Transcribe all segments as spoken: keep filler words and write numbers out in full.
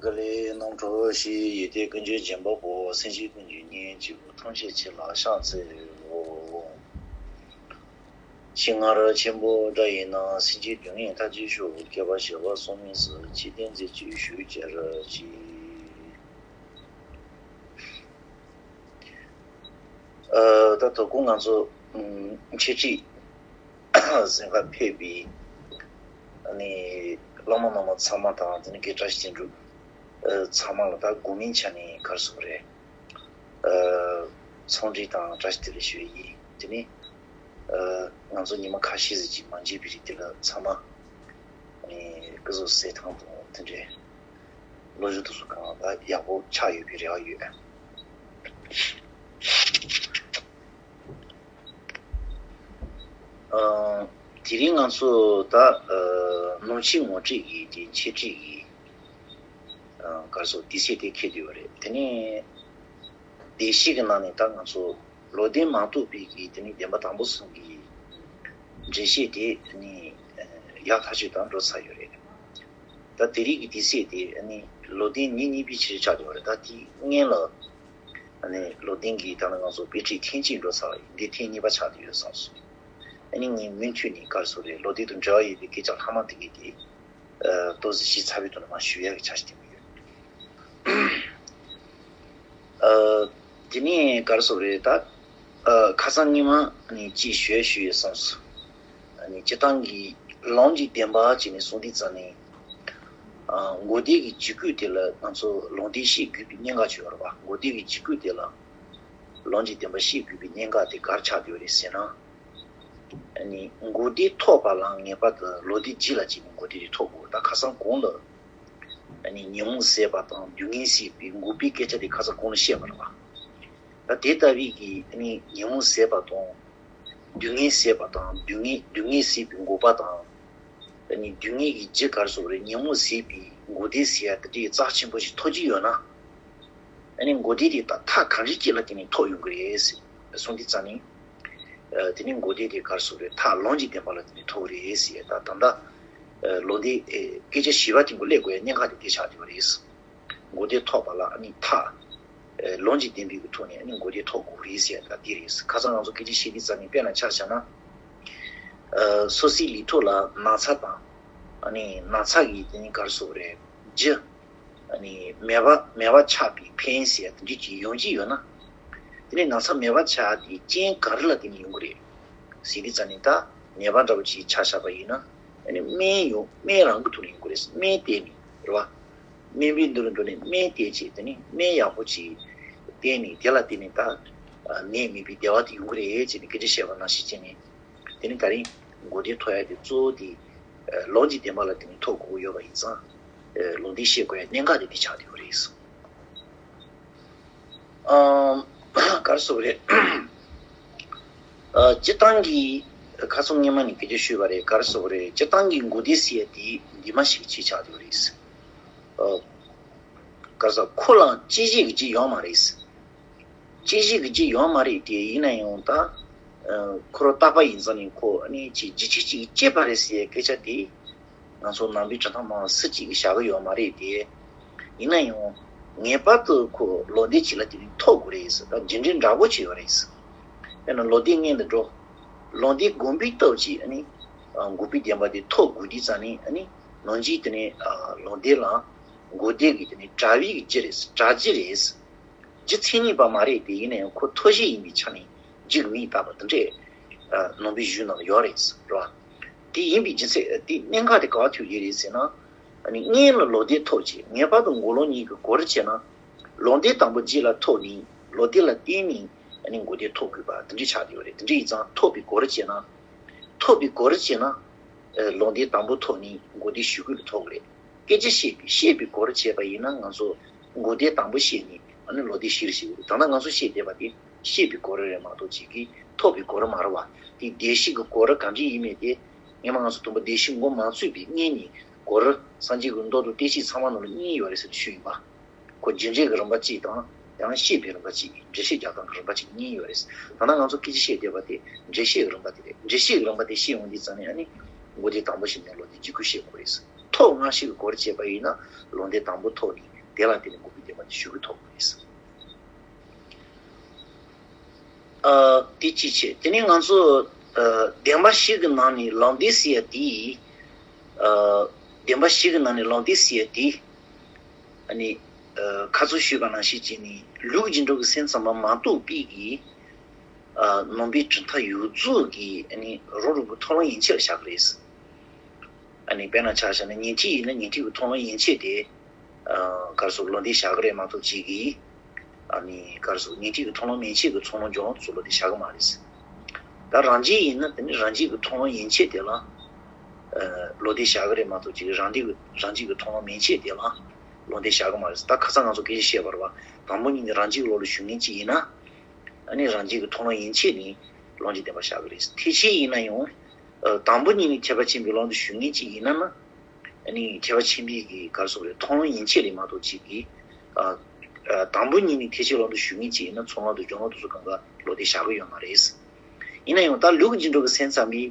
ག་ལེ་རྣམ་འཕྲོ་ཞི་ཡི་དེ་ཀུན་གྱི་སྦྱིན་པ་པོ། སེམས་ཅན་ཀུན་གྱི་གཉེན་གཅིག་པུ། ཐམས་ཅད་མཁྱེན་ལ་ཕྱག་འཚལ་ལོ། ཤིང་མངར་ཆེན་པོ་འདྲ་ཡིན་ན། སེམས་ཅན་སྡུག་བསྔལ་མཐའ་ཅི་ཤོག་སྐྱེ་བ་བཞི་པ་སོང་མིན་སུ། ཅི་སྟེ་མཛད་ཅིག་ཞུ་གྱུར་ཅིག་ཨ། ད་དོ་དགོང་ང་ཚོ་ཨམ་འཆད་ཁྲིད་གཟིམ་ཁང་ཕེབས་པའི་ཨ་ནི་བླ་མ་རྣམ་པ་ཚང་མ་དང་། དེ་ནས་དགེ་བཀྲ་ཤིས་དོན་གྲུབ་ཨ་ཚང་མ་ལ་ད་དགོང་མོའི་ཆ་ནས་ག་རེ་ཟེར་དགོས་རེད། ཨ། འཚམས་འདྲི་དང་བཀྲ་ཤིས་བདེ་ལེགས་ཞུ་ཡི་ཡིན། དེ་ནས་ཨ་ང་ཚོ་ཉི་མ་ཁ་ཤས་ཤིག་ཅིག་མ་མཇལ་བའི་རིགས་དེ་ལ་ཚང་མ་ཨ་ནི་སྐུ་གཟུགས་གསལ་ཐང་དང་དེ་འདྲའི་ལོ་རྒྱུས་དེ་ཚོ་གང་ལ་ད་ཡག་པོ་ཆགས་ཡོད་པའི་རེ་བ་ཡོད། ཨ། དེ་རིང་ང་ཚོ་ད་ཨ་ནུབ་ཕྱེད་ངོ་སྤྲོད་ཀྱི་དེ་འཆད་ཁྲིད་ཀྱི་ཨ་ག་རེ་ཟེར་དུས་ཚོད་དེ་འཁེལ་བསྡད་ཡོད་རེད། དེ་ནས་འགྲེལ་བཤད་ཀྱི་ནང་ནས་ད་ང་ཚོ་ལོག་འདྲེན་མ་གཏོགས་པའི་གི་དེ་ནས་བདེན་པ་དང་པོ་གསུམ་གྱི་འགྲེལ་བཤད་དེ་ནི་ཡག་ཐག་ཆོད་དང་འགྲོ་ཚར་ཡོད་རེད། ད་དེ་རིང་གི་དུས་ཚོད་དེ་ནི་ལོག་འདྲེན་ཉིན་གཉིས་པའི་ཕྱིར་ཆགས་བསྡད་ཡོད་རེད། ད་དེའི་སྔོན་ལ་ཨ་ནི་ལོག་འདྲེན་གྱི་ད་ནི་ང་ཚོ་དཔེ་ཁྲིད་ཐེངས་གཅིག་འགྲོ་ཚར་བ་ཡིན། འདི་ཐེངས་གཉིས་པ་ཆགས་བསྡད་ཡོད་བསམ་སོང་། ཨ་ནི་ངས་མུ་མཐུད་ནས་ག་རེ་ཟེར་དགོས་རེད། ལོག་འདྲེན་དང་འབྲེལ་བ་ཡོད་པའི་སྐད་ཆ་ལྷག་མ་དེ་གས་དེ་ཨ་ཏོག་ཙམ་ཞིབ་ཚགས་པོའི་ཐོག་ནས་མར་ཞུ་ཡག་གི་འཆར་གཞི་བཏིང་གི་ཡོད། ཨ། དེ་ནས་ག་རེ་ཟེར་དགོས་རེད། ད་ཨ་ཁ་སང་ཉི་མ་ནས་ཅིག་ཞུ་ཡག་ཞུས་ཡོད་བསམ་སོང་། ཨ་ནི་སྤྱིར་བཏང་གི་ལམ་གྱི་བདེན་པ་བྱས་ནས་གསུངས་དུས་ཙམ་ནས། ཨ། མགོ་བདེ་གི་འཇིགས་སྐུལ་དེ་ལ་ང་ཚོ་ལོག་འདྲེན་བཤད་དགོས་པའི་གནད་འགག་ཅིག་ཡོད་རེད་པ། མགོ་བདེ་གི་འཇིགས་སྐུལ་དེ་ལ་ལམ་གྱི་བདེན་པ་བཤད་དགོས་པའི་གནད་འགག་དེ་ག་རེ་ཆགས་བསྡད་ཡོད་རེད་ཟེར་ན། ཨ་ནི་མགོ་བདེ་ཐོབ་པ་ལ་ངེས་པར་དུ་ལོག་འདྲེན་རྗེས་ལ་བྱས་ནས་མགོ་བདེ་དེ་ཐོབ་དགོས། ད་ཁ་སང་གོང་ལ་ཨ་ནི་ཉོན་མོངས་ཟད་པ་དང་སྡུག་བསྔལ་ཟད་པའི་འགོག་པའི་སྐད་ཆ་དེ་ཁ་སང་གོང་ལ་བཤད་པ་རེད་པ། ད་དེ་ལྟ་བུའི་གི་ཨ་ནི་ཉོན་མོངས་ཟད་པ་དང་། སྡུག་བསྔལ་ཟད་པ་དང་། སྡུག་བསྔལ་སྡུག་བསྔལ་ཟད་པའི་འགོག་པ་དང་། ཨ་ནི་སྡུག་བསྔལ་གྱི་རྒྱུ་ག་རེ་ཟེར་དགོས་རེད། ཉོན་མོངས་ཟད་པའི་མགོ་བདེ་ཟེར་ཡག་དེ་འདྲའི་རྩ་ཆེན་པོ་ཞིག་ཐོབ་ཀྱི་ཡོད་ན། ཨ་ནི་མགོ་བདེ་དེ་ད་ཐབས་ག་འདྲ་ཅིག་ལ་བརྟེན་ནས་ཐོབ་ཡོང་གི་རེད་ཟེར་གསུངས་དུས་ཙམ་ནས། ཨ། དེ་ནས་མགོ་བདེ་དེ་ག་རེ་ཟེར་དགོས་རེད། ཐབས་ལམ་གྱི་བདེན་པ་ལ་བརྟེན་ནས་ཐོབ་ཀྱི་རེད་ཟེར། ད་ད་ལྟ་ཨ་ལོག་འདྲེན་ཨ་སྐད་ཆ་བྱིས་པ་དེ་ཚོ་སླེབས་དགོས་ཡག་གནད་འགག་དེ་དེ་ཆགས་བསྡད་པ་རེད། མགོ་བདེ་ཐོབ་པ་ལ་ཨ་ནི་ཐབས་ཨ་ལམ་གྱི་བདེན་པའི་གི་ཐོག་ནས་ཨ་ནི་མགོ་བདེ་ཐོབ་དགོས་རེད་ཟེར་ཡག་ད་འདི་རེད། ཁ་སང་ང་ཚོ་སྐད་ཆ་བཤད་དུས་ཙམ་ནས་དཔེར་ན་ཆ་བཞག་ན། ཨ། སོ་སོའི་ལུས་ཐོག་ལ་ན་ཚ་དང་། ཨ་ནི་ན་ཚ་གི་དེ་ནི་ག་རེ་ཟེར་དགོས་རེད། རྒྱུ། ཨ་ནི་མེད་པ་མེད་པ་ཆགས་པའི་ཕན་ཟེར་ཡག་དེ་འདྲ་ཅིག་ཡོང་གི་ཡོད་ན། དེ་ནས་ན་ཚ་མེད་པ་ཆགས་ཡག་དེ་རྐྱེན་ག་རེ་ལ་བརྟེན་ནས་ཡོང་གི་རེད་ཟེར་དུས་ཙམ་ནས། ད་ནད་པ་འདྲ་པོ་ཅིག་ཆ་བཞག་པ་ཡིན་ན། ཨ་ནི་སྨན་ཡོང་སྨན་རང་གི་ཐོག་ནས་ཡོང་གི་རེད། སྨན་བསྟེན་ནས་རེད་པ། སྨན་པའི་མདུན་ལ་འགྲོ་ནས་སྨན་བསྟེན་བྱས། དེ་ནས་སྨན་ཡག་པོ་ཅིག་བསྟེན་ནས་དེ་ལ་བརྟེན་ནས་ད་ནད་མེད་པའི་བདེ་བ་དེ་ཡོང་གི་རེད་ཅེས་ནས་སྐད་ཆ་བཤད་པ་ནང་བཞིན་བྱས་ནས། དེ་ནི་ད་རིང་མགོ་བདེ་ཐོབ་ཡག་དེ་གཙོ་བོ་དེ་ལམ་གྱི་བདེན་པ་ལ་བརྟེན་ནས་ཐོབ་དགོས་ཀྱི་ཡོད་པ་ཡིན་ཙང་། ལོག་འདྲེན་བཤད་དགོས་ཡག་གནད་འགག་དེ་འདི་ཆགས་བསྡད་ཡོད་རེད། ཨམ། ག་རེ་ཟེར་དགོས་རེད། ཨ། སྤྱིར་བཏང་གི་ཁ་སང་སྔོན་མ་ནས་སྐད་ཆ་ཞུས་པ་རེད། ག་རེ་ཟེར་དགོས་རེད། སྤྱིར་བཏང་གི་མགོ་བདེ་ཟེར་ཡག་དེ་འདི་མ་ཞིག་ཅིག་ཆགས་བསྡད་ཡོད་རེད། ཨ། ག་རེ་ཟེར། ཁོ་ལ་སྐྱེད་བྱེད་ཀྱི་རྒྱུ་ཡོད་མ་རེད། སྐྱེད་བྱེད་ཀྱི་རྒྱུ་ཡོད་མ་རེད་དེ། ཡིན་ན་ཡང་ད་ཨ་ཁོ་རང་རྟག་པ་ཡིན་ཙང་ནི་ཁོ་ཨ་ནི་ཅིག་རྒྱུ་ཅིག་ཅིག་སྐྱེས་པ་རེད་ཟེར་ཡག་སྐད་ཆ་དེ་ང་ཚོ་ནང་པའི་གྲུབ་མཐའ་མང་སུ་གཅིག་གིས་བཞག་གི་ཡོད་མ་རེད་དེ། ཡིན་ན་ཡང་ངེས་པར་དུ་ཁོ་ལོག་འདྲེན་ཅིག་ལ་དེ་ནི་ཐོབ་དགོས་རེད་ཟེར། ད་རྒྱུ་འབྲས་འདྲ་པོ་ཅིག་ཡོད་རེད་ཟེར། དཔེར་ན་ལོག་འདྲེན་སྔོན་དུ་འགྲོ། ལོག་འདྲེན་བསྒོམ་པའི་སྟབས་ཀྱིས་ཨ་ནི་ཨ་འགོག་པའི་བདེན་པ་དེ་ཐོབ་དགོས་དུས་ཙམ་ནས། ཨ་ནི་ནང་བཞིན་དེ་ནི་ཨ་ལོག་འདྲེན་ལ་མགོ་བདེ་གི་དེ་ནི་དགྲ་བོའི་གི་རྒྱུ་རེད། དགྲ་རྒྱུ་རེད། རྒྱུ་མཚན་ཉིད་པ་མ་རེད་དེ། ཡིན་ན་ཡང་ཁོ་ཐོབ་བྱེད་ཡིན་པའི་ཆ་ནས་རྒྱུ་གི་མིང་བཏགས་པ་དེ་འདྲས་ཨ་ནང་པའི་གཞུང་ནང་ལ་ཡོད་རེད་ཟེར་བ། དེ་ཡིན་པའི་རྒྱུ་མཚན་དེ་གནད་འགག་དེ་ག་པར་ཐུག་ཡོད་རེད་ཟེར་ན། ཨ་ནི་སྔོན་ལ་ལོག་འདྲེན་ཐོབ་བྱས། ངེས་པར་དུ་མགོ་ལོག་གཉིས་ཀྱིས་གོ་རུ་བྱས་ན། ལོག་འདྲེན་དང་པོ་རྗེས་ལ་ཐོབ་ནས་ལོག་འདྲེན་ལ་བརྟེན་ནས་ཨ་ནི་མགོ་བདེ་ཐོབ་དགོས་པ་དེ་འདྲས་ཆགས་ཡོད་རེད། དེ་འདྲས་ཡིན་ཙང་ཐོབ་པའི་གོ་རུ་བྱས་ན། ཐོབ་པའི་གོ་རུ་བྱས་ན། ཨ་ལོག་འདྲེན་དང་པོ་ཐོབ་ནས་མགོ་བདེ་གཞུག་གུ་ལ་ཐོབ་དགོས་རེད། སྐད་ཆ་བཤད་པའི་བཤད་པའི་གོ་རུ་བྱས་པ་ཡིན་ན། ང་ཚོ་མགོ་བདེ་དང་པོ་བཤད་ནས་ཨ་ནི་ལོག་འདྲེན་གཞུག་གུ་ལ་བཤད་དགོས་རེད། ད་ལྟ་ང་ཚོ་བཤད་བསྡད་པ་དེ་བཤད་པའི་གོ་རུ་རེད་མ་གཏོགས་ཅིག་གིས་ཐོབ་པའི་གོ་རུ་མ་རེད་བ། དེ་བདེ་གཤེགས་ཀྱི་གོ་རུ་གང་འདྲ་ཡིན་མིན་དེ་སྔོན་མ་ང་ཚོ་དུམ་བུ་བདེ་གཤེགས་མགོ་མ་ཚོས་པའི་སྔོན་ནས་གོ་རུ་སངས་རྒྱས་ཀྱི་མདོ་དང་བསྟན་བཅོས་ཚང་མ་ནང་ལ་གཉིས་ཡོད་རེད་ཟེར་ཞུས་ཡིན་པ། ཁོ་རྒྱུ་འབྲས་ཀྱི་རིམ་པ་གཅིག་དང་། ཡང་བཤད་པའི་རིམ་པ་གཅིག་འགྲེལ་བཤད་རྒྱག་སྟངས་ཀྱི་རིམ་པ་གཅིག་གཉིས་ཡོད་རེད། ད་ལྟ་ང་ཚོ་སྐད་ཆ་བཤད་བསྡད་པ་དེ་འགྲེལ་བཤད་ཀྱི་རིམ་པ་དེ་རེད། འགྲེལ་བཤད་ཀྱི་རིམ་པ་དེ་བཤད་ཡོང་དུས་ཙམ་ནས་ཨ་ནི་མགོ་བདེ་དང་པོ་བཤད་ནས་ལོག་འདྲེན་གཞུག་གུ་བཤད་དགོས་རེད། ཐོག་སྔ་ཕྱི་གི་སྐོར་བྱས་པ་ཡིན་ན་ལུང་སྡེ་དང་པོ་ཐོག་ནས་དེ་ལ་བརྟེན་ནས་འགོག་པའི་བདེན་པ་དེ་ཞུ་གི་ཐོག་མ་རེད། ཨ། དེ་གཅིག་བྱས། དེ་ནས་ང་ཚོ་ཨ་བདེན་པ་བཞི་གི་ནང་ནས་ལུང་སྡེ་ཟེར་ཡ་དེ། ཨ། བདེན་པ་བཞི་གི་ནང་ནས་ལུང་སྡེ་ཟེར་ཡ་དེ། ཨ་ནི། ཨ། ཁ་ཚུར་ཞུས་པ་ནང་བཞིན་བྱས་ནས་ལུགས་ཀྱི་འགྲོ་གི་སེམས་ཙམ་པ་མ་གཏོགས་པའི་གི། ཨ། ནང་པའི་གྲུབ་མཐའ་ཡོངས་རྫོགས་ཀྱི་ཨ་ནི་རང་རང་གི་མཐོང་ལམ་ཡན་ཆད་ལ་བཞག་གི་རེད། ཨ་ནི་དཔེར་ན་ཆ་བཞག་ན་ཉན་ཐོས་ཡིན་ན་ཉན་ཐོས་ཀྱི་མཐོང་ལམ་ཡན་ཆད་དེ། ཨ། ག་རེ་ཟེར་ལུང་སྡེ་བཞག་གི་རེད་མ་གཏོགས་གཅིག་གིས། ཨ་ནི་ག་རེ་ཟེར་ཉན་ཐོས་ཀྱི་མཐོང་ལམ་མན་ཆད་ཀྱི་ཚོགས་ལམ་སྦྱོར་ལམ་དེ་ཚོ་ལུང་སྡེ་བཞག་གི་མ་རེད། ད་རང་རྒྱུད་ཡིན་ན་དེ་ནི་རང་རྒྱུད་ཀྱི་མཐོང་ལམ་ཡན་ཆད་དེ་ལ། ཨ། ལུང་སྡེ་བཞག་གི་རེད་མ་གཏོགས་གཅིག་རང་སྡེ་གི་རང་རྒྱུད་ཀྱི་མཐོང་ལམ་མན་ཆད་དེ་ལ་ལུང་སྡེ་བཞག་གི་མ་རེད། ད་ཁ་སང་ང་ཚོ་སྐད་ཆ་བཤད་པ་རེད་པ། དང་པོ་ཉིད་ནས་རང་རྒྱུད་ཀྱི་ལུགས་ལ་ཞུགས་མཁན་གཅིག་ཡིན་ན། ཨ་ནི་རང་རྒྱུད་ཀྱི་མཐོང་ལམ་ཡན་ཆད་ནས་ལུང་གི་བདེན་པ་བཞག་གི་རེད། ཐེག་ཆེན་ཡིན་ན་ཡང་། ཨ། དང་པོ་ཉིད་ནས་ཁྱད་པར་ཆེན་པོའི་ལུང་དུ་ཞུགས་མཁན་གཅིག་ཡིན་ན་ན། ཨ་ནི་ཁྱད་པར་ཆེན་པོའི་གི་ག་རེ་ཟེར་དགོས་རེད། མཐོང་ལམ་ཡན་ཆད་རེད་མ་གཏོགས་གཅིག་གིས། ཨ། ཨ། དང་པོ་ཉིད་ནས་ཐེག་ཆེན་ལུང་དུ་ཞུགས་མཁན་གཅིག་ཡིན་ན་ཚོགས་ལམ་དང་སྦྱོར་ལམ་དེ་ཚོ་གང་ག་ལུང་སྡེ་བཞག་གི་ཡོད་མ་རེད། ཡིན་ན་ཡང་ད་ལུགས་ཀྱི་འགྲོ་གི་སེམས་ཙམ་པའི།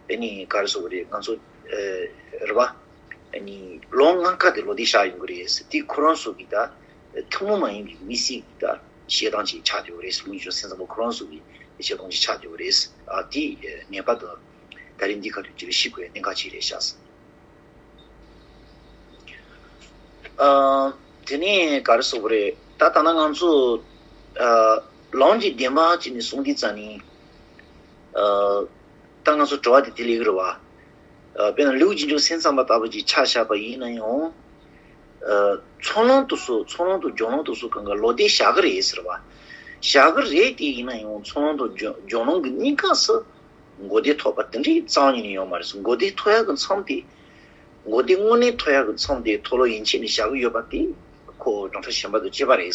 ཨ་ནི་ག་རེ་ཟེར་དགོས་རེད། ང་ཚོ། ཨ། རེད་པ། ཨ་ནི་ལུང་ལྔ་ཀ་དེ་ལུང་སྡེ་བཞག་ཡོང་གི་རེད། དེ་ཁོ་རང་ཚོ་གི་ད་ཐུན་མོང་མ་ཡིན་པའི་དམིགས་བསལ་གྱི་ད་བཤད་སྟངས་ཅིག་ཆགས་བསྡད་ཡོད་རེད། ལུང་གི་འགྲོ་སེམས་ཙམ་པ་ཁོ་རང་ཚོ་གི་བཤད་སྟངས་ཅིག་ཆགས་བསྡད་ཡོད་རེད། ཨ། དེ་ངེས་པར་དུ་ད་རིང་འདི་ཁ་ཐུག་ཅིག་ལ་ཤེས་དགོས་གནད་འགག་ཅིག་རེད་ཤག། ཨ། དེ་ནས་ག་རེ་ཟེར་དགོས་རེད། ད་ད་ལྟ་ང་ཚོ། ཨ། ལུང་གི་བདེན་པ་ཅིག་ནས་གསུངས་དུས་ཙ་ནས། ཨ། ད་ང་ཚོ་དྲི་བ་དེ་དེ་སླེབས་ཀྱི་རེད་པ། ཨ། དཔེར་ན་ལུགས་ཀྱི་འགྲོ་སེམས་ཙམ་པ་ལྟ་བུ་ཅིག་ཆ་བཞག་པ་ཡིན་ན་ཡང་། ཨ། ཚོགས་ལམ་དེ་ཚོ་ཚོགས་ལམ་དང་སྦྱོར་ལམ་དེ་ཚོ་གང་ག་ལུང་སྡེ་བཞག་གི་རེད་ཟེར་བ། བཞག་གི་རེད་དེ་ཡིན་ན་ཡང་ཚོགས་ལམ་དང་སྦྱོར་སྦྱོར་ལམ་གྱི་གཉིས་ཀ་སུ། འགོག་བདེན་ཐོབ་པ་དེ་འདྲའི་རྩ་བ་ཉིད་ནས་ཡོད་མ་རེད། འགོག་བདེན་ཐོབ་ཡག་གི་མཚམས་དེ། འགོག་བདེན་དངོས་གནས་ཐོབ་ཡག་གི་མཚམས་དེ་མཐོང་ལམ་ཡན་ཆད་ནས་བཞག་གི་ཡོད་པ་དེ་ཁོ་གྲུབ་མཐའ་གཞན་པ་དང་གཅིག་པ་རེད།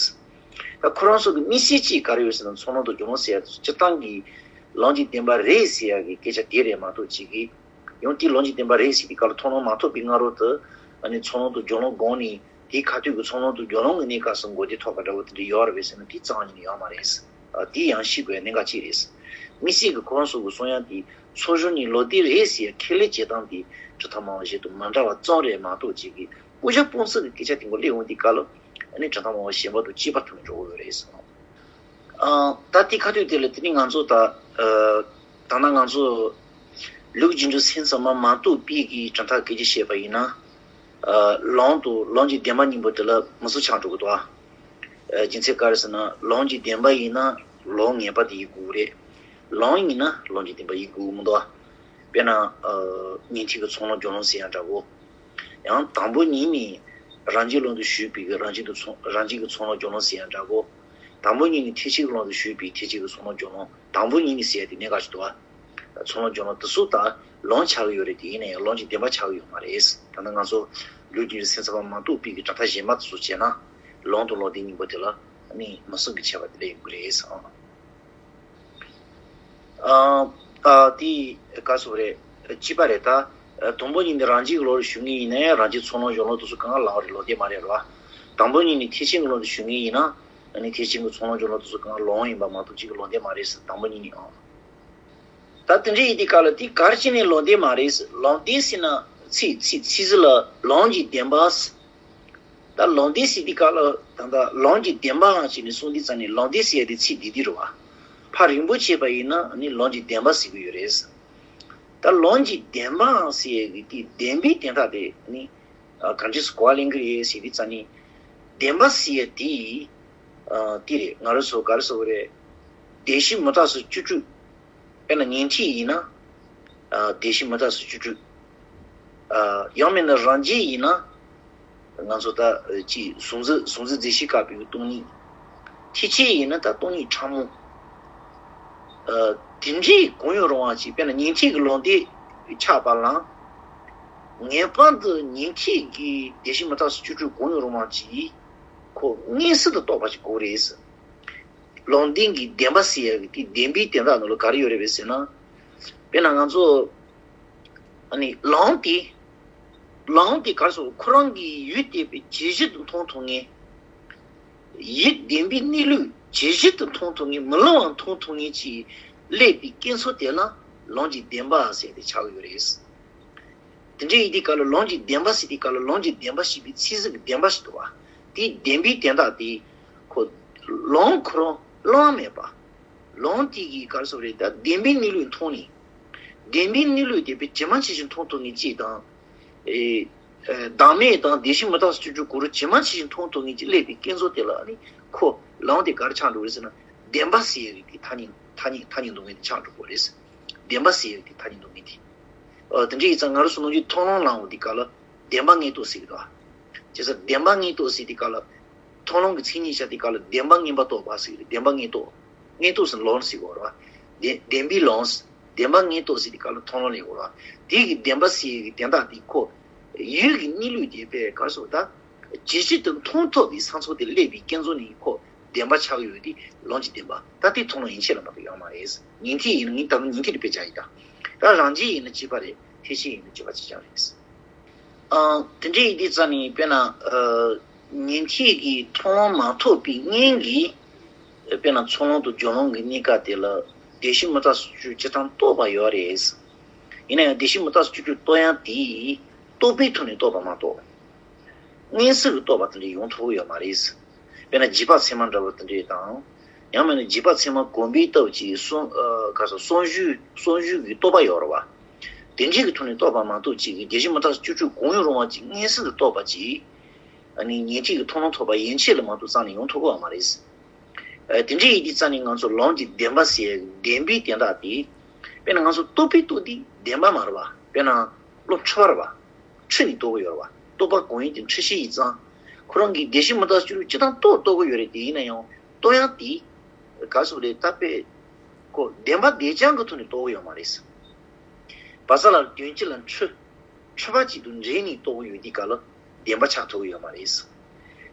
ད་ཁོ་རང་ཚོ་གི་དམིགས་བསལ་གཅིག་ག་རེ་ཡོད་ཟེར་ན་ཚོགས་ལམ་དང་སྦྱོར་ལམ་ཟེར་ཡག་དེ་སྤྱིར་བཏང་གི་ལུང་གི་བདེན་པ་རེད་ཟེར་ཡག་གི་སྐད་ཆ་དེ་རེད་མ་གཏོགས་གཅིག་གིས། ཡང་དེ་ལུང་གི་བདེན་པ་རེད་ཟེར་དུས་སྐབས་ལ་མཐོང་ལམ་མ་ཐོབ་པའི་སྔ་རོལ་དུ། ཨ་ནི་ཚོགས་ལམ་དང་སྦྱོར་ལམ་སྒོམ་ནས་དེའི་ཁ་ཐུག་གི་ཚོགས་ལམ་དང་སྦྱོར་ལམ་གྱི་གནས་སྐབས་སུ་འགོག་བདེན་ཐོབ་པ་འདྲ་བོ་དེ་འདྲ་ཡོད་རེད་པས་ཟེར་ན་དེ་རྩ་བ་ཉིད་ནས་ཡོད་མ་རེད། ཨ། དེ་ཡང་ཤེས་དགོས་གནད་འགག་ཅིག་རེད། དམིགས་བསལ་གྱི་ཁོ་རང་ཚོ་གི་གསུང་ཡག་དེ་ཚོགས་སྦྱོར་ནི་ལུང་སྡེ་རེད་ཟེར་ཡག་ཁས་ལེན་བྱེད་སྟངས་དེ་གྲུབ་མཐའ་སྨྲ་བ་བཞིན་དུ་མ་འདྲ་བ་ཙམ་རེད་མ་གཏོགས་གཅིག་གིས་སྤུ་ཆ་སྤུངས་ཚུལ་གྱི་སྐད་ཆ་དེ་མགོ་སླེབས་འོང་དུས་སྐབས་ལ་ཨ་ནི་གྲུབ་མཐའ་སྨྲ་བ་གཞན་པ་དང་གཅིག་པ་ཐོན་འགྲོ་གི་ཡོད་རེད་ཟེར། ཨ། ད་དེ་ཁ་ཐུག་དེ་ལ་དེ་ནི་ང་ཚོ་ད། ཨ། ད་ནང་ང་ཚོ་ལུགས་ཀྱི་འགྲོ་སེམས་ཙམ་པ་མ་གཏོགས་པའི་གི་གྲུབ་མཐའ་སྐད་ཆ་བཤད་པ་ཡིན་ན། ཨ། ལུང་དང་ལུང་གི་བདེན་པ་གཉིས་པོ་དེ་ལ་མི་སུ་ཆགས་འགྲོ་གི་འདུག་ཨ། ཨ། རྒྱུ་མཚན་ག་རེ་ཟེར་ན་ལུང་གི་བདེན་པ་ཡིན་ན་ལུང་ངེས་པར་དུ་ཡིན་དགོས་རེད། ལུང་ཡིན་ན་ལུང་གི་བདེན་པ་ཡིན་དགོས་མི་འདུག་ཨ། དཔེར་ན། ཨ། ཉན་ཐོས་ཀྱི་ཚོགས་ལམ་སྦྱོར་ལམ་ཟེར་ཡག་འདྲ་བོ། ཡང་དང་པོ་ཉིད་ནས་རང་རྒྱུད་ལུང་དུ་ཞུགས་པའི་གི་རང་རྒྱུད་དུ་ཚོགས་རང་རྒྱུད་ཀྱི་ཚོགས་ལམ་སྦྱོར་ལམ་ཟེར་ཡག་འདྲ་བོ། དང་པོ་ཉིད་ནས་ཐེག་ཆེན་གྱི་ལུང་དུ་ཞུགས་པའི་ཐེག་ཆེན་གྱི་ཚོགས་ལམ་སྦྱོར་ལམ། དང་པོ་ཉིད་ནས་ཟེར་ཡག་དེ་གནད་འགག་ཅིག་འདུག་ཨ། ཚོགས་ལམ་སྦྱོར་ལམ་དེ་ཚོ་ད་ལུང་ཆགས་ཀྱི་ཡོད་རེད་དེ་ཡིན་ན་ཡང་ལུང་གི་བདེན་པ་ཆགས་ཀྱི་ཡོད་མ་རེད། ད་ནི་ང་ཚོ་ལུགས་ཀྱི་སེམས་ཙམ་པ་མ་གཏོགས་པའི་གི་གྲུབ་མཐའ་གཞན་པ་དེ་ཚོ་བྱས་ན་ལུང་དང་ལུང་སྡེ་གཉིས་པོ་དེ་ལ་ནི་མི་སུ་གི་ཁྱད་པར་དེ་འདྲ་ཡོད་ཀྱི་རེད་ཨང་། ཨ། ཨ། དེ་ག་སོགས་རེད། གཅིག་པ་རེད་ད། དང་པོ་ཉིད་ནས་རང་རྒྱུད་ཀྱི་ལུང་ལ་ཞུགས་མཁན་ཡིན་ན་ཡང་རང་རྒྱུད་ཚོགས་ལམ་སྦྱོར་ལམ་དེ་ཚོ་གང་ག་ལུང་རེད་ལུང་སྡེ་མ་རེད་རོ། དང་པོ་ཉིད་ནས་ཐེག་ཆེན་གྱི་ལུང་དུ་ཞུགས་མཁན་ཡིན་ན་ནི་ཐེག་ཆེན་གྱི་ཚོགས་ལམ་སྦྱོར་ལམ་དེ་ཚོ་གང་ག་ལུང་ཡིན་པ་མ་གཏོགས་གཅིག་གི་ལུང་སྡེ་མ་རེད་ཟེར། དང་པོ་ཉིད་ནས་ཨང་། ད་དེ་འདྲ་ཡིན་དུས་སྐབས་ལ་དེ་ག་རེ་བྱས་ནས་ལུང་སྡེ་མ་རེད་ཟེར། ལུང་སྡེ་ཟེར་ན་ཚིག་ཚིག་ཚིག་ཟིག་ལ་ལུང་གི་བདེན་པ་ཟེར། ད་ལུང་སྡེ་ཟེར་དུས་སྐབས་ལ་ད་ལྟ་ལུང་གི་བདེན་པའང་བྱས་ནས་གསུངས་དུས་ཙམ་ནས་ལུང་སྡེ་ཟེར་ཡ་དེ་ཚིག་འདི་འདི་རེད་བ། ཕར་རིང་པོ་བྱས་པ་ཡིན་ན་ནི་ལུང་གི་བདེན་པ་ཟེར་གྱི་ཡོད་རེད། ད་ལུང་གི་བདེན་པའང་ཟེར་ཡ་གི་དེ་བདེན་པའི་དོན་དག་དེ་ནི་ག་འདྲས་སུ་གོ་བ་ལེན་གྱི་རེད་ཟེར་དུས་ཙམ་ནས་བདེན་པ་ཟེར་ཡ་དེ་དེ་རེད། ང་རང་ཚོ་ག་རེ་ཟེར་དགོས་རེད། བདེན་བཞི་མུ་སྟེགས་སུ་བཅུ་དྲུག་དཔེར་ན་ཉན་ཐོས་ཡིན་ན། ཨ། བདེན་བཞི་མུ་སྟེགས་སུ་བཅུ་དྲུག་ཨ། ཡང་མིན་ན་རང་རྒྱུད་ཡིན་ན། ང་ཚོ་ད་ཅིག་གཟུང་འཛིན་གཟུང་འཛིན་རྫས་བཞིས་བཀག་པའི་སྟོང་ཉིད། ཐེག་ཆེན་ཡིན་ན་ད་སྟོང་ཉིད་ཕྲ་མོ། ཨ། དེ་འདྲའི་གང་ཡང་རུང་བ་ཅིག་དཔེར་ན་ཉན་ཐོས་ཀྱི་ལུང་སྡེ་ཆགས་པ་ལ། ངེས་པར་དུ་ཉན་ཐོས་ཀྱི་བདེན་བཞི་མུ་སྟེགས་སུ་བཅུ་དྲུག་གང་ཡང་རུང་བ་ཅིག་ཁོ་མངོན་སུམ་དུ་རྟོགས་པ་ཅིག་དགོས་རེད། ལུང་སྡེ་གི་བདེན་པ་ཟེར་ཡ་གི་དེ་བདེན་པའི་དོན་དག་ནང་ལ་ག་རེ་ཡོད་རེད་པས་ཟེར་ན། དཔེར་ན་ང་ཚོ་ཨ་ནི་ལུང་དེ་ལུང་དེ་ག་རེ་ཟེར་ཁོ་རང་གི་ཡུལ་དེ་བས་ཇེ་ཞིབ་ཏུ་མཐོང་ཐུབ་མཁན། ཡུལ་བདེན་པའི་གནས་ལུགས་ཇེ་ཞིབ་ཏུ་མཐོང་ཐུབ་མཁན་མི་ལང་བ་མཐོང་ཐུབ་མཁན་ཅིག་སླེབས་པའི་དཀྱིལ་འཁོར་དེ་ལ་ལུང་གི་བདེན་པ་ཟེར་ཏེ་ཆགས་ཀྱི་ཡོད་རེད། དེ་འདྲའི་ཡིན་དུས་སྐབས་ལ་ལུང་གི་བདེན་པ་ཟེར་དུས་སྐབས་ལ་ལུང་གི་བདེན་པ་ཞེས་པའི་ཚིག་ཟིག་གི་བདེན་པ་ཞིག་འདུག་བ། དེའི་བདེན་པའི་དོན་དག་དེ་ཁོ་ལུང་ཁོ་རང་བླང་མེད་པ། ལུང་དེ་གིས་ག་རེ་ཟེར་བ་རེད། ད་བདེན་པའི་གནས་ལུགས་མཐོང་ནས། བདེན་པའི་གནས་ལུགས་དེ་དཔེ་ཇི་མ་ཇི་བཞིན་མཐོང་ཐུབ་ངེས་ཅིག་དང་། ཨེ། ཨེ། བདག་མེད་དང་བདེན་བཞི་མི་རྟག་སོགས་བཅུ་དྲུག་གོ་རིམ་ཇི་མ་ཇི་བཞིན་མཐོང་ཐུབ་ངེས་ཅིག་སླེབས་པའི་དཀྱིལ་འཁོར་དེ་ལ་ནི་ཁོ་ལུང་དེ་ག་རེ་ཆགས་འགྲོ་རེད་ཟེར་ན། བདེན་པ་ཟེར་ཡག་གི་ཐ་སྙད་ཐ་སྙད་ཐ་སྙད་འདོགས་མཁན་དེ་ཆགས་འགྲོ་གི་རེད། བདེན་པ་ཟེར་ཡག་གི་ཐ་སྙད་འདོགས་མཁན་དེ། ཨ། དེ་འདྲ་ཡིན་ཙང་ང་རང་ཚོ་ནམ་རྒྱུན་མཐོང་ལུང་བླང་འོང་དུས་སྐབས་ལ་བདེན་པ་ངེས་རྟོགས་ཟེར་གི་འདུག་བ། བྱས་ཙང་བདེན་པ་ངེས་རྟོགས་ཟེར་དུས་སྐབས་ལ། མཐོང་ལུང་གི་མཚན་ཉིད་བྱས་དུས་སྐབས་ལ་བདེན་པ་ངེས་པར་རྟོགས་པ་ཟེར་གི་རེད། བདེན་པ་ངེས་རྟོགས། ངེས་རྟོགས་ཟེར་ལུང་ཟེར་གི་རེད་བ། བདེན་བདེན་པའི་ལུང་། བདེན་པ་ངེས་རྟོགས་ཟེར་དུས་སྐབས་ལ་མཐོང་ལུང་ལེན་གི་རེད་བ། དེ་གི་བདེན་པ་ཟེར་གི་དོན་དག་དེ་ཁོ། ཡུལ་གྱི་གནས་ལུགས་དེ་དཔེ་ག་རེ་ཟེར་ད། ཇི་ཞིག་ཏུ་མཐོང་ཐུབ་པའི་ས་མཚམས་དེ་སླེབས་པའི་དཀྱིལ་འཁོར་ནི་ཁོ་བདེན་པ་ཆགས་ཡོད་དེ་ལུང་གི་བདེན་པ། ད་དེ་མཐོང་ལུང་ཡན་ཆད་ལ་མ་གཏོགས་ཡོད་མ་རེད། ཉན་ཐོས་ཡིན་ན་ངས་ད་ལྟ་ཉན་ཐོས་དེ་དཔེ་བྱ་ཡིན་ད། ད་རང་རྒྱལ་ཡིན་ན་གཅིག་པ་རེད། ཐེག་ཆེན་ཡིན་ན་གཅིག་པ་གཅིག་རྐྱང་རེད། ཨ། དེ་འདྲ་ཡིན་དུས་ཙང་ནི་དཔེར་ན། ཨ། ཉན་ཐོས་ཀྱི་མཐོང་ལམ་མ་ཐོབ་པའི་སྔོན་གྱི། དཔེར་ན་ཚོགས་ལམ་དང་སྦྱོར་ལམ་གྱི་གནས་སྐབས་དེ་ལ་བདེན་བཞི་མི་རྟག་སོགས་བཅུ་དྲུག་སྤྱིར་བཏང་རྟོགས་པ་ཡོད་རེད། ཡིན་ན་ཡང་བདེན་བཞི་མི་རྟག་སོགས་བཅུ་དྲུག་རྟོགས་ཡག་དེ་རྟོག་པའི་ཐོག་ནས་རྟོགས་པ་མ་གཏོགས། མངོན་སུམ་གྱིས་རྟོགས་པ་དེ་འདྲ་ཡོང་ཐུབ་ཀྱི་ཡོད་མ་རེད། དཔེར་ན་རྗེས་དཔག་ཚད་མ་འདྲ་བ་དེ་འདྲ་དང་། ཡང་མིན་ན་རྗེས་དཔག་ཚད་མ་གོམས་པའི་སྟོབས་ཀྱིས་གསུང་། ཨ། ག་རེ་ཟེར། གསུང་གཞུང་གསུང་གཞུང་གི་རྟོགས་པ་ཡོད་རེད་བ། དེ་འདྲའི་གི་ཐོག་ནས་རྟོགས་པ་མ་གཏོགས་ཅིག་གི་བདེན་བཞི་མི་རྟག་སོགས་བཅུ་དྲུག་གང་ཡང་རུང་བ་ཅིག་མངོན་སུམ་དུ་རྟོགས་པ་ཅིག་ཨ་ནི་ཉན་ཐོས་ཀྱི་མཐོང་ལམ་ཐོབ་པ་ཡན་ཆད་ལ་མ་གཏོགས་རྩ་ནས་ཡོང་ཐུབ་ཀྱི་ཡོད་མ་རེད། ཨ། དེ་འདྲ་ཡིན་དུས་རྩ་ནས་ང་ཚོ་ལུང་གི་བདེན་པ་ཟེར་བདེན་པའི་དོན་དག་དེ། དཔེར་ན་ང་ཚོ་རྟོག་པས་རྟོགས་དུས་བདེན་པ་མ་རེད་བ། དཔེར་ན་བློ་འཁྲུལ་པ་རེད་བ། འཁྲུལ་ནས་རྟོགས་ཀྱི་ཡོད་རེད་བ། རྟོག་པ་གང་ཡིན་དེ་འཁྲུལ་ཤེས་ཡིན་ཙང་། ཁོ་རང་གིས་བདེན་བཞི་མི་རྟག་སོགས་བཅུ་དྲུག་སྤྱིར་བཏང་རྟོགས་རྟོགས་ཀྱི་ཡོད་རེད། དེ་ཡིན་ན་ཡང་རྟོགས་ཡག་དེ་ག་རེ་ཟེར་དགོས་རེད། ད་དཔེ་ཁོ་བདེན་པ་དེ་རྐྱང་གི་ཐོག་ནས་རྟོགས་ཀྱི་ཡོད་མ་རེད། བ་ས་ལ་དོན་སྤྱི་ལ་འཁྲུལ། འཁྲུལ་པ་གཅིག་ཏུ་འདྲེས་ནས་རྟོགས་ཀྱི་ཡོད་དུས་སྐབས་ལ་བདེན་པ་ཆགས་ཐུབ་ཀྱི་ཡོད་མ་རེད།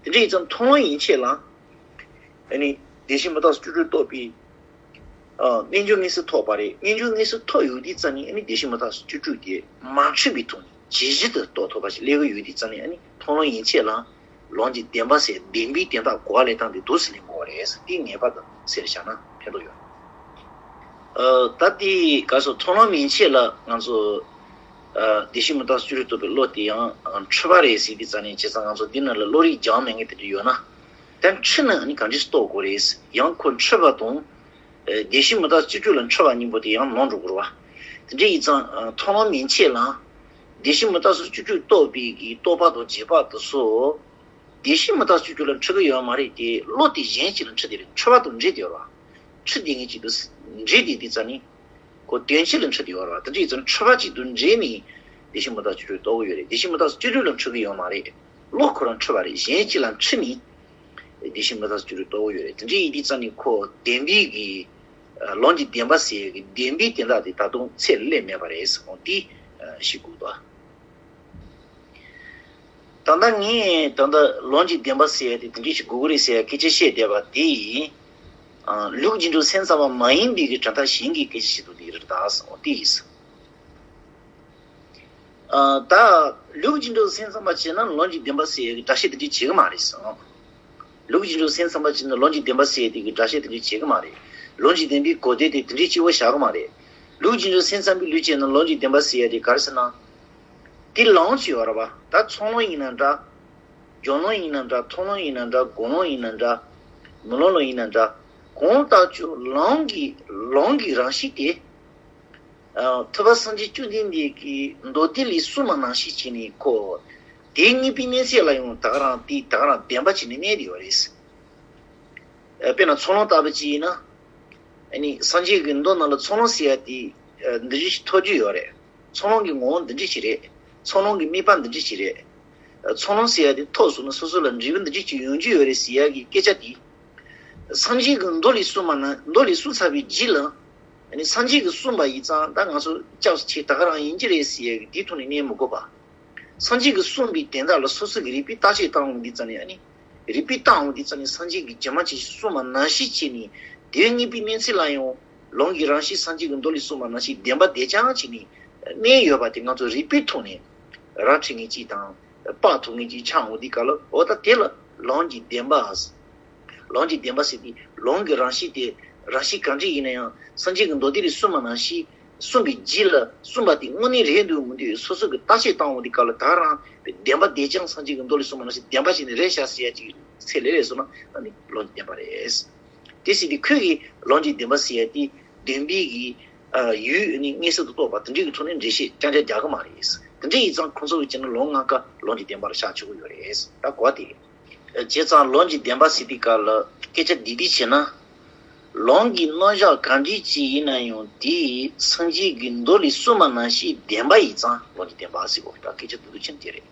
དེ་འདྲ་ཡིན་ཙང་མཐོང་ལམ་ཡན་ཆད་ལ། ཨ་ནི་བདེན་བཞི་མི་རྟག་སོགས་བཅུ་དྲུག་རྟོགས་པའི། ཨ། རྣལ་འབྱོར་མངོན་སུམ་ཐོབ་པ་རེད། རྣལ་འབྱོར་མངོན་སུམ་ཐོབ་ཡོད་དུས་རྩ་ནས་ཨ་ནི་བདེན་བཞི་མི་རྟག་སོགས་བཅུ་དྲུག་དེ་མ་འཁྲུལ་པའི་ཐོག་ནས་ཇི་ཞིག་ཏུ་རྟོགས་ཐུབ་པ་ཞིག་སླེབས་ཀྱི་ཡོད་དུས་རྩ་ནས། ཨ་ནི་མཐོང་ལམ་ཡན་ཆད་ལ་ལུང་གི་བདེན་པ་ཟེར་བདེན་པའི་དོན་དག་གོ་བ་ལེན་སྟངས་དེ་འདུག་སེ་ལེན་དགོས་པ་རེད། དེ་ངེས་པར་དུ་གསལ་བཞག་ན་ཕན་ཐོགས་ཡོད། ཨ། ད་དེ་ག་རེ་ཟེར། མཐོང་ལམ་ཡན་ཆད་ལ་ང་ཚོ། ཨ། བདེན་བཞི་མི་རྟག་སོགས་བཅུ་དྲུག་རྟོགས་པའི་བློ་དེ་ཡང་འཁྲུལ་པ་རེད་ཟེར་དུས་རྩ་ནས། བྱས་ཙང་ང་ཚོ་འདི་ནང་ལ་བློ་རིག་སྦྱངས་མེད་མཁན་དེ་འདྲ་ཡོད་ན། ད་འཁྲུལ་ན་ཨ་ནི་ག་འདྲས་རྟོགས་དགོས་རེད། ཡང་ཁོ་འཁྲུལ་པ་དང་། ཨ། བདེན་བཞི་མི་རྟག་སོགས་བཅུ་དྲུག་ལ་འཁྲུལ་པ་གཉིས་པོ་དེ་ཡང་ནོར་འགྲོ་གི་རེད་བ། དེ་འདྲ་ཡིན་ཙང་། ཨ། མཐོང་ལམ་ཡན་ཆད་ལ། བདེན་བཞི་མི་རྟག་སོགས་བཅུ་དྲུག་རྟོགས་པའི་གི་རྟོག་པ་དང་རྗེས་དཔག་དེ་ཚོ། བདེན་བཞི་མི་རྟག་སོགས་བཅུ་དྲུག་ལ་འཁྲུལ་གྱི་ཡོད་མ་རེད་དེ། བློ་དེ་གཞན་ཅིག་ལ་འཁྲུལ་བསྡད་རེད། འཁྲུལ་པ་དང་འདྲེས་བསྡད་ཡོད་རེད་བ། འཁྲུལ་བསྡད་མཁན་ཅིག་ཏུ་འདྲེས་བསྡད་དུས་རྩ་ནས། ཁོ་དོན་སྤྱི་ལ་འཁྲུལ་བསྡད་ཡོད་རེད་བ། དེ་འདྲ་ཡིན་ཙང་འཁྲུལ་པ་གཅིག་ཏུ་འདྲེས་ནས་བདེན་བཞི་མི་རྟག་སོགས་བཅུ་དྲུག་རྟོགས་ཀྱི་ཡོད་རེད། བདེན་བཞི་མི་རྟག་སོགས་བཅུ་དྲུག་ལ་འཁྲུལ་གྱི་ཡོད་མ་རེད། བློ་ཁོ་རང་འཁྲུལ་པ་རེད། གཞན་གཅིག་ལ་འཁྲུལ་ནས་བདེན་བཞི་མི་རྟག་སོགས་བཅུ་དྲུག་རྟོགས་ཀྱི་ཡོད་རེད། དེ་འདྲ་ཡིན་དུས་རྩ་ནས་ཁོ་བདེན་པའི་གི། ཨ། ལུང་གི་བདེན་པ་ཟེར་ཡག་གི་བདེན་པའི་དོན་དག་དེ་ད་དུང་ཚད་ལ་སླེབས་མེད་པ་རེད་ཟེར་གོང་དེ། ཨ། ཤེས་དགོས་འདུག་ད་ལྟ་ངས་ད་ལྟ་ལུང་གི་བདེན་པ་ཟེར་ཡག་དེ་དེ་འདྲ་ཞིག་དགོས་ཀྱི་རེད་ཟེར་ཡག་སྐད་ཆ་བཤད་བསྡད་པ་དེ། ཨ། ལུགས་ཀྱི་འགྲོ་སེམས་ཙམ་པ་མ་ཡིན་པའི་གི་དྲན་ཐབས་གཞན་གྱི་སྐད་ཆ་ཞིག་འདུག་དེ་རེད། ད་ཟེར་གོང་དེ་ཡིན་ཟེར། ཨ། ད་ལུགས་ཀྱི་འགྲོ་སེམས་ཙམ་པ་བྱས་ན་ལུང་གི་བདེན་པ་ཟེར་ཡག་གི་སྒྲ་བཤད་དེ་འདྲ་བྱེད་ཀྱི་མ་རེད་ཟེར། ལུགས་ཀྱི་འགྲོ་སེམས་ཙམ་པ་བྱས་ན་ལུང་གི་བདེན་པ་ཟེར་ཡག་དེ་གི་སྒྲ་བཤད་དེ་འདྲ་བྱེད་ཀྱི་མ་རེད། ལུང་གི་བདེན་པའི་གོ་དོན་དེ་དེ་འདྲ་གཅིག་པོ་བཞག་གི་མ་རེད། ལུགས་ཀྱི་འགྲོ་སེམས་ཙམ་པའི་ལུགས་བྱས་ན་ལུང་གི་བདེན་པ་ཟེར་ཡག་དེ་ག་རེ་ཟེར་ན། དེ་ལུང་གཅིག་ཡོད་རེད་བ། ད་ཚོགས་ལུང་ཡིན་ན་འདྲ། སྦྱོར་ལུང་ཡིན་ན་འདྲ། མཐོང་ལུང་ཡིན་ན་འདྲ། སྒོམ་ལུང་ཡིན་ན་འདྲ། མི་སློབ་ལུང་ཡིན་ན་འདྲ། གང་ལྟར་ཀྱང་ལུང་གི་ལུང་གི་རང་བཞིན་དེ། ཨ། ཐུབ་པ་སངས་རྒྱས་བཅོམ་ལྡན་འདས་ཀྱིས་མདོ་སྡེ་ལས་གསུངས་པ་ནང་བཞིན་བྱས་ནས་ཁོ། དེ་རྙེད་པའི་གནས་ཚད་ལ་ཡང་ད་ག་རང་དེ་ད་ག་རང་བདེན་པ་བྱས་ནས་གནས་བསྡད་ཡོད་རེད། ཨ། དཔེར་ན་ཚོགས་ལུང་ལྟ་བུ་ཅིག་ཡིན་ན། ཨ་ནི་སངས་རྒྱས་ཀྱི་མདོ་ནང་ལ་ཚོགས་ལུང་ཟེར་ཡག་དེ། ཨ། འདི་འདྲ་ཞིག་ཐོབ་རྒྱུ་ཡོད་རེད། ཚོགས་ལུང་གི་ངོ་བོ་འདི་འདྲ་ཞིག་རེད། ཚོགས་ལུང་གི་དམིགས་པ་འདི་འདྲ་ཞིག་རེད། ཨ། ཚོགས་ལུང་ཟེར་ཡག་དེ་ཐོབ་སོང་ན་སོ་སོ་ལ་འབྲས་བུ་འདི་འདྲ་ཞིག་ཡོང་རྒྱུ་ཡོད་རེད་ཟེར་ཡག་གི་སྐད་ཆ་དེ། སངས་རྒྱས་ཀྱིས་མདོ་ལས་གསུངས་པ་ན། མདོ་ལས་གསུངས་ཚར་བའི་རྗེས་ལ། ཨ་ནི་སངས་རྒྱས་ཀྱིས་གསུངས་པ་ཡིན་ཙང་ད་ང་ཚོ་སྐྱབས་སུ་མཆི། ད་ག་རང་ཡིན་གྱི་རེད་ཟེར་ཡག་གི་དེའི་ཐོག་ནས་གནས་མི་དགོས་པ། སངས་རྒྱས་ཀྱིས་གསུངས་པའི་དོན་དག་ལ་སོ་སོ་གིས་རིགས་པས་བརྟག་དཔྱད་བཏང་འོང་དུས་ཙམ་ནས། ཨ་ནི་རིགས་པས་བརྟག་འོང་དུས་ཙམ་ནས་སངས་རྒྱས་ཀྱིས་ཇི་མ་ཇི་བཞིན་གསུངས་པ་ནང་བཞིན་བྱས་ནས། དེ་རྙེད་པའི་གནས་ཚད་ལ་ཡང་ལུང་གི་རང་བཞིན་སངས་རྒྱས་ཀྱིས་མདོ་ལས་གསུངས་པ་ནང་བཞིན་བདེན་པ་དེ་རྐྱང་བྱས་ནས་གནས་ཡོད་པ་དེ་ང་ཚོ་རིགས་པའི་ཐོག་ནས་ར་འཕྲོད་མཁན་ཅིག་དང་། དཔག་ཐུབ་མཁན་ཅིག་ཆགས་འོང་དུས་སྐབས་ལ། འོ་ད་དེ་ལ་ལུང་གི་བདེན་པ། ལུང་གི་བདེན་པ་ཟེར་དུས་ལུང་གི་རང་བཞིན་དེ། རང་བཞིན་གང་འདྲ་ཡིན་ན་ཡང་སངས་རྒྱས་ཀྱིས་མདོ་སྡེ་ལས་གསུངས་པ་ནང་བཞིན་ གསུངས་པའི་རྗེས་ལ་གསུངས་པ་དེ་དངོས་གནས་རེད་འདུག་མི་འདུག་སོ་སོ་གི་བརྟག་དཔྱད་བཏང་འོང་དུས་སྐབས་ལ་ད་རང་བདེན་པ་བདེ་ཆེན་སངས་རྒྱས་ཀྱི་མདོ་ལས་གསུངས་པ་ནང་བཞིན་བདེན་པ་ཞིག་ནི་རེད་ཤག་ཟེར་ཡ་ཅིག་ཚད་ལས་རེད་སོང་ན་ཨ་ནི་ལོ་རྒྱུས་བདེན་པ་རེད། དེ་ཟེར་དུས་ཁོས་ཀྱིས་ལོ་རྒྱུས་བདེན་པ་ཟེར་ཡ་དེ་བདེན་པའི་གི་ཡུལ་ནི་མངོན་གསལ་དུ་རྟོགས་པ་དེ་འདྲའི་གི་ཐོག་ནས་འགྲེལ་བཤད་རྐྱང་རྐྱང་རྒྱག་གི་མ་རེད། དེ་འདྲ་ཡིན་ཙང་ཁོང་ཚོ་གི་བྱས་ན་ལོ་ལྔ་ཀ་ལོ་རྒྱུས་བདེན་པར་བཞག་ཆོག་གི་ཡོད་རེད། ད་གོ་བ་དེ་རེད། བྱས་ཙང་ལོ་རྒྱུས་བདེན་པ་ཟེར་དུས་སྐབས་ལ་སྐད་ཆ་འདི་འདྲ་བྱས་ན། ལུང་གི་རྣམ་གཞག་ག་འདྲ་ཅིག་ཡིན་ན་ཡང་དེའི་སངས་རྒྱས་ཀྱི་མདོ་ལས་གསུངས་པ་ནང་བཞིན་བདེན་པ་ཡིན་ཙང་ལོ་རྒྱུས་བདེན་པ་ཟེར་གོ། ད་སྐད་ཆ་འདི་འདྲ་ཅན་དེ་རེད།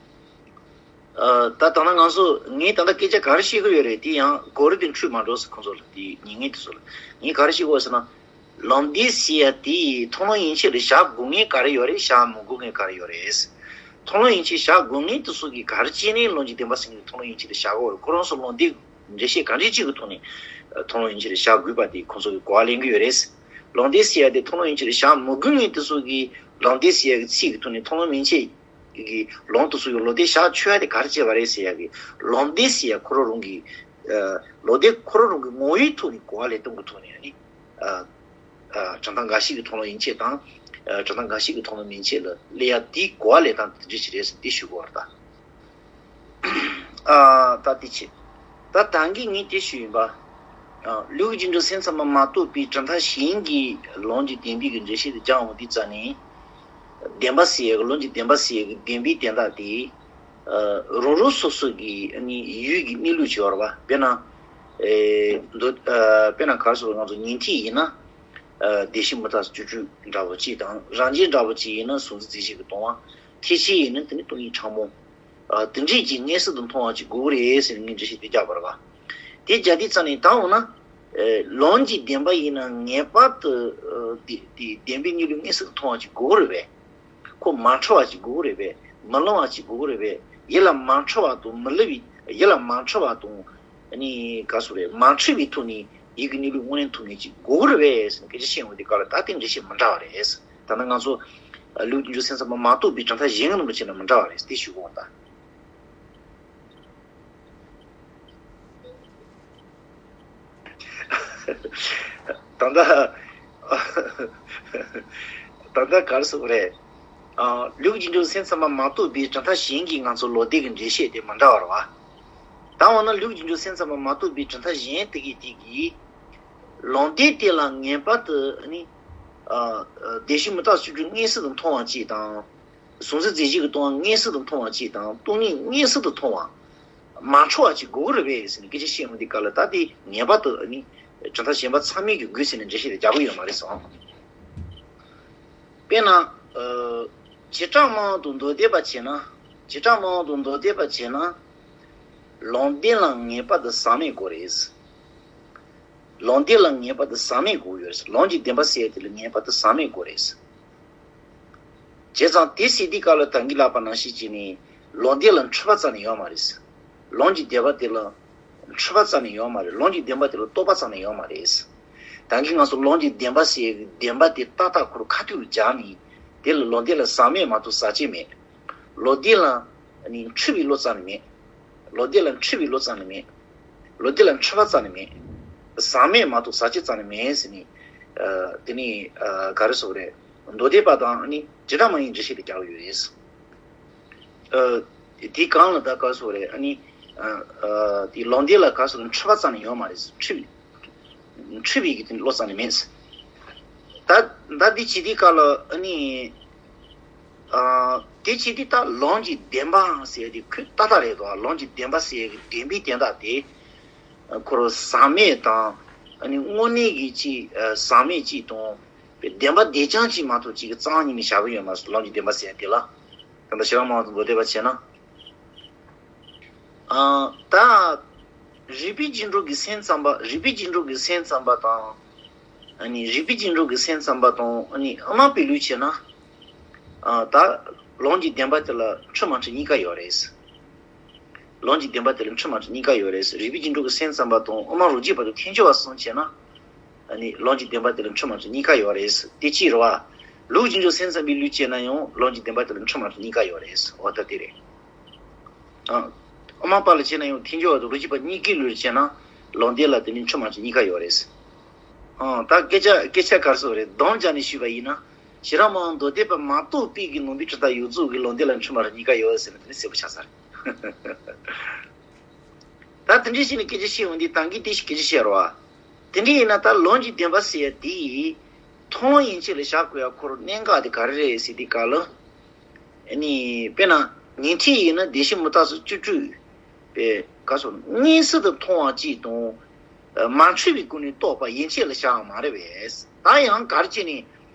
ཨ། ད་ད་ལྟ་ང་ཚོ་ངས་ད་ལྟ་སྐད་ཆ་ག་རེ་བཤད་ཀྱི་ཡོད་རེད། དེ་ཡང་གོ་རིམ་དེ་འཁྲུལ་མ་འགྲོ་ཟེར། ཁོང་ཚོ་ལ་དེ་ཉན་མཁན་དེ་ཚོ་ལ་ངས་ག་རེ་བཤད་ཀྱི་ཡོད་ཟེར་ན། ལུང་སྡེ་ཟེར་ཡ་དེ་མཐོང་ལམ་ཡན་ཆད་ལ་བཞག་དགོས་ངེས་ག་རེ་ཡོད་རེད། བཞག་མི་དགོས་ངེས་ག་རེ་ཡོད་རེད། མཐོང་ལམ་ཡན་ཆད་བཞག་དགོས་ངེས་དེ་ཚོ་གིས་ག་རེ་བྱས་ནས་ལུང་གི་བདེན་པ་ཟེར་མཁན་མཐོང་ལམ་ཡན་ཆད་ལ་བཞག་གི་ཡོད་རེད། ཁོ་རང་ཚོ་ལུང་སྡེ་འགྲེལ་བཤད་ག་འདྲ་ཅིག་གི་ཐོག་ནས་མཐོང་ལམ་ཡན་ཆད་ལ་བཞག་དགོས་པ་དེ་ཁོང་ཚོ་གིས་གོ་བ་ལེན་གྱི་ཡོད་རེད། ལུང་སྡེ་ཟེར་ཡ་དེ་མཐོང་ལམ་ཡན་ཆད་ལ་བཞག་མི་དགོས་ངེས་དེ་ཚོ་གིས་ལུང་སྡེ་ཟེར་ཡ་གི་ཚིག་གི་ཐོག་ནས་མཐོང་ལམ་ཡན་ཆད་གི་ལུང་དེ་ཚོ་གི་ལུང་སྡེ་བཞག་ཆོག་ཡ་དེ་ག་རེ་བྱས་པ་རེད་ཟེར་ཡ་གི། ལུང་སྡེ་ཟེར་ཡ་ཁོ་རང་རང་གི་ལུང་སྡེ་ཁོ་རང་རང་གི་ངོ་བོའི་ཐོག་ནས་གོ་བ་ལེན་སྟངས་ཀྱི་ཐོག་ནས་ནི། ཨ། ཨ། དྲང་ཐང་འགའ་ཞིག་གི་མཐོང་ལམ་ཡན་ཆད་དང་། ཨ། དྲང་ཐང་འགའ་ཞིག་གི་མཐོང་ལམ་ཡན་ཆད་ལ་སླེབས་ཡ་དེའི་གོ་བ་ལེན་སྟངས་དེ་འདྲ་ཞིག་རེད་ཟེར་འདི་ཞུ་དགོས་པ་རེད་ད། ཨ། ད་དེ་བྱས། ད་ད་གིན་ངས་དེ་ཞུས་ཡིན་པ། ཨ། ལུགས་ཀྱི་རྒྱུ་འབྲས་སེམས་ཙམ་པ་མ་གཏོགས་པའི་གྲུབ་མཐའ་གཞན་གྱིས་ལུང་གི་བདེན་པའི་གི་འགྲེལ་བཤད་དེ་རྒྱག་འོང་དུས་ཙ་ནས། བདེན་པ་ཟེར་ཡ་གི་ལུང་གི་བདེན་པ་ཟེར་ཡ་གི་བདེན་པའི་དོན་དག་དེ། ཨ། རང་རང་སོ་སོ་གི་ནི་ཡུལ་གྱི་གནས་ལུགས་ཅིག་ཡོད་རེད་པ། དཔེར་ན། ཨེ། མདོ། ཨ། དཔེར་ན་ག་རེ་ཟེར་བ་ང་ཚོ་ཉན་ཐོས་ཡིན་ན། ཨ། བདེན་བཞི་མུ་མཐའ་སྤྱོད་བཅུ་འདྲ་པོ་གཅིག་དང་རང་རྒྱལ་འདྲ་པོ་གཅིག་ཡིན་ན་གཟུང་འཛིན་རྫས་གཞན་གྱིས་སྟོང་པ། ཐེག་ཆེན་ཡིན་ན་དེ་ནི་སྟོང་ཉིད་ཕྲ་མོ། ཨ། དེ་འདྲས་ཀྱི་མངོན་གསལ་དུ་མཐོང་བ་ཅིག་དགོས་ཀྱི་རེད་ཟེར་ནས་ངས་འགྲེལ་བཤད་དེ་རྒྱག་པ་རེད་པ། དེ་རྒྱག་དུས་ཙ་ནས་ད་འོ་ན། ཨེ། ལུང་གི་བདེན་པ་ཡིན་ན་ངེས་པར་དུ། ཨ། དེ་དེ་བདེན་པའི་གནས་ལུགས་མངོན་གསལ་དུ་མཐོང་བ་ཅིག་དགོས་ཀྱི་རེད་པས། ཁོ་མ་འཁྲུལ་བ་ཅིག་དགོས་ཀྱི་རེད་པས། མི་བརླང་བ་ཅིག་དགོས་ཀྱི་རེད་པས། ཡིད་ལ་མ་འཁྲུལ་བ་དང་མི་བརླང་བའི། ཡིད་ལ་མ་འཁྲུལ་བ་དང་། ཨ་ནི་ག་རེ་ཟེར་དགོས་རེད། མ་འཁྲུལ་བའི་ཐོག་ནས་ཡིད་ཀྱི་གནས་ལུགས་དངོས་ལེན་ཐུབ་མཁན་ཅིག་དགོས་ཀྱི་རེད་པས་ཟེར་ནས་སྐད་ཆ་བཤད་འོང་དུས་སྐབས་ལ་ད་དེ་འགྲེལ་བཤད་མི་འདྲ་བ་རེད། ད་ནི་ང་ཚོ་ལུགས་ཀྱི་རྒྱུ་འབྲས་སེམས་ཙམ་པ་མ་གཏོགས་པའི་གྲུབ་མཐའ་གཞན་གྱི་ནང་དུ་བྱས་ན་མི་འདྲ་བ་རེད། དེ་ཞུ་དགོས་འོང་ད། ད་ལྟ། ད་ལྟ་ག་རེ་ཟེར་དགོས་རེད། ཨ། ལུགས་ཀྱི་རྒྱུ་འབྲས་སེམས་ཙམ་པ་མ་གཏོགས་པའི་གྲུབ་མཐའ་གཞན་གྱི་ང་ཚོ་ལུང་སྡེ་གི་འགྲེལ་བཤད་དེ་མི་འདྲ་བ་རེད་པ། ད་འོ་ན་ལུགས་ཀྱི་རྒྱུ་འབྲས་སེམས་ཙམ་པ་མ་གཏོགས་པའི་གྲུབ་མཐའ་གཞན་དེ་གི་དེ་གིས། ལུང་སྡེ་དེ་ལ་ངེས་པར་དུ་ནི། ཨ། བདེན་བཞི་མུ་མཐའ་སྤྱོད་བཅུ་མངོན་གསལ་དུ་མཐོང་བ་གཅིག་དང་། གཟུང་འཛིན་རྫས་གཞན་གྱིས་སྟོང་པ་མངོན་གསལ་དུ་མཐོང་བ་གཅིག་དང་སྟོང་ཉིད་མངོན་གསལ་དུ་མཐོང་བ། མ་འཁྲུལ་བ་ཅིག་དགོས་ཀྱི་རེད་པས་ཟེར་ནས་སྐད་ཆ་བཤད་འོང་དུས་སྐབས་ལ་ད་དེ་ངེས་པར་དུ་ནི་གྲུབ་མཐའ་གཞན་པ་ཚང་མས་ཀྱི་དགོས་ཟེར་ནས་འགྲེལ་བཤད་དེ་རྒྱག་གི་ཡོད་མ་རེད་བསམ། དཔེར་ན། ཨ། བྱེ་བྲག་སྨྲ་བ་དང་མདོ་སྡེ་པ་བྱས་ན། བྱེ་བྲག་སྨྲ་བ་དང་མདོ་སྡེ་པ་བྱས་ན། ལུང་སྡེ་ལ་ངེས་པར་དུ་ཟག་མེད་དགོས་རེད། ལུང་སྡེ་ལ་ངེས་པར་དུ་ཟག་མེད་དགོས་ཡོད་རེད། ལུང་གི་བདེན་པ་ཟེར་ཡ་དེ་ལ་ངེས་པར་དུ་ཟག་མེད་དགོས་རེད། བྱས་ཙང་དེ་ཟེར་དུས་སྐབས་ལ་ད་གིན་ལབ་པ་ནང་བཞིན་བྱས་ནས་ལུང་སྡེ་ལ་འཁྲུལ་པ་རྩ་ནས་ཡོད་མ་རེད། ལུང་གི་བདེན་པ་དེ་ལ་འཁྲུལ་པ་རྩ་ནས་ཡོད་མ་རེད། ལུང་གི་བདེན་པ་དེ་ལ་རྟོག་པ་རྩ་ནས་ཡོད་མ་རེད། ད་གིན་ང་ཚོ་ལུང་གི་བདེན་པ་ཟེར་ཡ་གི་བདེན་པ་དེ་ཏག་ཏག་ཁོ་རང་ཁ་ཐུག་ལ་སྦྱར་ནས་དེ་ལ་ལུང་སྡེ་ལ་ཟག་མེད་མ་གཏོགས་ཟག་བཅས་མེད། ལུང་སྡེ་ལ་ནི་འཁྲུལ་པའི་བློ་རྩ་ནས་མེད། ལུང་སྡེ་ལ་འཁྲུལ་པའི་བློ་རྩ་ནས་མེད། ལུང་སྡེ་ལ་འཁྲུལ་པ་རྩ་ནས་མེད། ཟག་མེད་མ་གཏོགས་ཟག་བཅས་རྩ་ནས་མེད་ཟེར་ནས། ཨ། དེ་ནི། ཨ། ག་རེ་ཟེར་དགོས་རེད། མདོ་སྡེ་པ་དང་ནི་བྱེ་བྲག་སྨྲ་བའི་འགྲེལ་བཤད་དེ་རྒྱག་གི་ཡོད་རེད། ཨ། དེ་གང་ལ་ད་ག་རེ་ཟེར་དགོས་རེད། ཨ་ནི། ཨ། ཨ། དེ་ལུང་སྡེ་ལ་ག་རེ་ཟེར་དགོས་རེད། འཁྲུལ་པ་རྩ་ནས་ཡོད་མ་རེད། འཁྲུལ། འཁྲུལ་པའི་གི་དེ་བློ་རྩ་ནས་མེད། ད་ད་འདི་བྱེད་དུས་སྐབས་ལ་ཨ་ནི། ཨ། དེ་བྱེད་དུས་ད་ལུང་གི་བདེན་པ་ཟེར་ཡ་དེ་ཁོ་ཏག་ཏག་རེད་དོ། ལུང་གི་བདེན་པ་ཟེར་ཡ་གི་བདེན་པའི་དོན་དག་དེ། ཁོ་རང་ཟག་མེད་དང་། ཨ་ནི་དངོས་གནས་ཀྱི་ཅིག་ཨ། ཟག་མེད་ཅིག་དང་། བདེན་པ་བདེ་རྐྱང་ཅིག་མ་གཏོགས་ཅིག་གི་རྩ་བ་ཉིད་ནས་བཞག་གི་ཡོད་མ་རེད། ལུང་གི་བདེན་པ་ཟེར་ཡ་དེ་ལ། ད་ལྟ་བྱེ་བྲག་སྨྲ་བ་དང་མདོ་སྡེ་པ་བྱས་ན། ཨ། ད་རིགས་པའི་རྒྱུད་འགྲོ་གི་སེམས་ཙམ་པ། རིགས་པའི་རྒྱུད་འགྲོ་གི་སེམས་ཙམ་པ་དང་། ཨ་ནི་རིགས་པའི་རྒྱུད་འགྲོ་གི་སེམས་ཙམ་པ་དང་། ཨ་ནི་དབུ་མ་པའི་ལུགས་བྱས་ན། ཨ། ད་ལུང་གི་བདེན་པ་དེ་ལ་འཁྲུལ་མ་འཁྲུལ་གཉིས་ཀ་ཡོད་རེད། ལུང་གི་བདེན་པ་དེ་ལ་འཁྲུལ་མ་འཁྲུལ་གཉིས་ཀ་ཡོད་རེད། རིགས་པའི་རྒྱུད་འགྲོ་གི་སེམས་ཙམ་པ་དང་དབུ་མ་རང་རྒྱུད་བར་དུ་ཐལ་འགྱུར་བ་གསུམ་བྱས་ན། ཨ་ནི་ལུང་གི་བདེན་པ་དེ་ལ་འཁྲུལ་མ་འཁྲུལ་གཉིས་ཀ་ཡོད་རེད། དེ་གཅིག་རེད་བ། ལུགས་ཀྱི་རྒྱུད་སེམས་ཙམ་པའི་ལུགས་བྱས་ན་ཡང་ལུང་གི་བདེན་པ་དེ་ལ་འཁྲུལ་མ་འཁྲུལ་གཉིས་ཀ་ཡོད་རེད། འོ་ད་དེ་རེད། ཨ། དབུ་མ་པ་ལ་བྱས་ན་ཡང་ཐལ་འགྱུར་བ་དང་རང་རྒྱུད་པ་གཉིས་ཀའི་ལུགས་ལ་བྱས་ན་ལུང་དེ་ལ་དེ་ནི་འཁྲུལ་མ་འཁྲུལ་གཉིས་ཀ་ཡོད་རེད། ཨ། ད་སྐད་ཆ་སྐད་ཆ་ག་རེ་ཟེར་དགོས་རེད། དོན་སྦྱར་ནས་ཞུས་པ་ཡིན་ན། ཤེས་རབ་མང་མདོ་སྡེ་པ་མ་གཏོགས་པའི་གི་ལུང་པའི་དྲི་དང་ཡོངས་རྫོགས་ཀྱི་ལུང་སྡེ་ལ་འཁྲུལ་མ་རེད་གཉིས་ཀ་ཡོད་ཟེར་ན་དེ་ནི་གསལ་པོ་ཆགས་ས་རེད། ད་དེ་འདྲའི་ཞིག་ནི་སྐད་ཆ་བཤད་འོང་དུས་ད་གིན་དེ་ཞིག་སྐད་ཆ་བཤད་རོགས། དེ་འདྲ་ཡིན་ན་ད་ལུང་གི་བདེན་པ་ཟེར་ཡ་དེ་ཡིས་མཐོང་ལམ་ཡན་ཆད་ལ་བཞག་དགོས་ཡ་ཁོ་རང་གནད་འགག་དེ་ག་རེ་རེད་ཟེར་དུས་སྐབས་ལ། ཨ་ནི་དཔེར་ན་ཉན་ཐོས་ཡིན་ན་བདེན་བཞི་མུ་སྟེགས་སོགས་བཅུ་དྲུག་པའི་ག་སོགས་མངོན་གསལ་དུ་མཐོང་བ་གཅིག་དང་། མ་འཁྲུལ་བའི་སྒོ་ནས་རྟོགས་པ་ཡན་ཆད་ལ་བཞག་ཡ་མ་རེད་པས། ད་ཡང་ག་རེ་བྱས་ནས་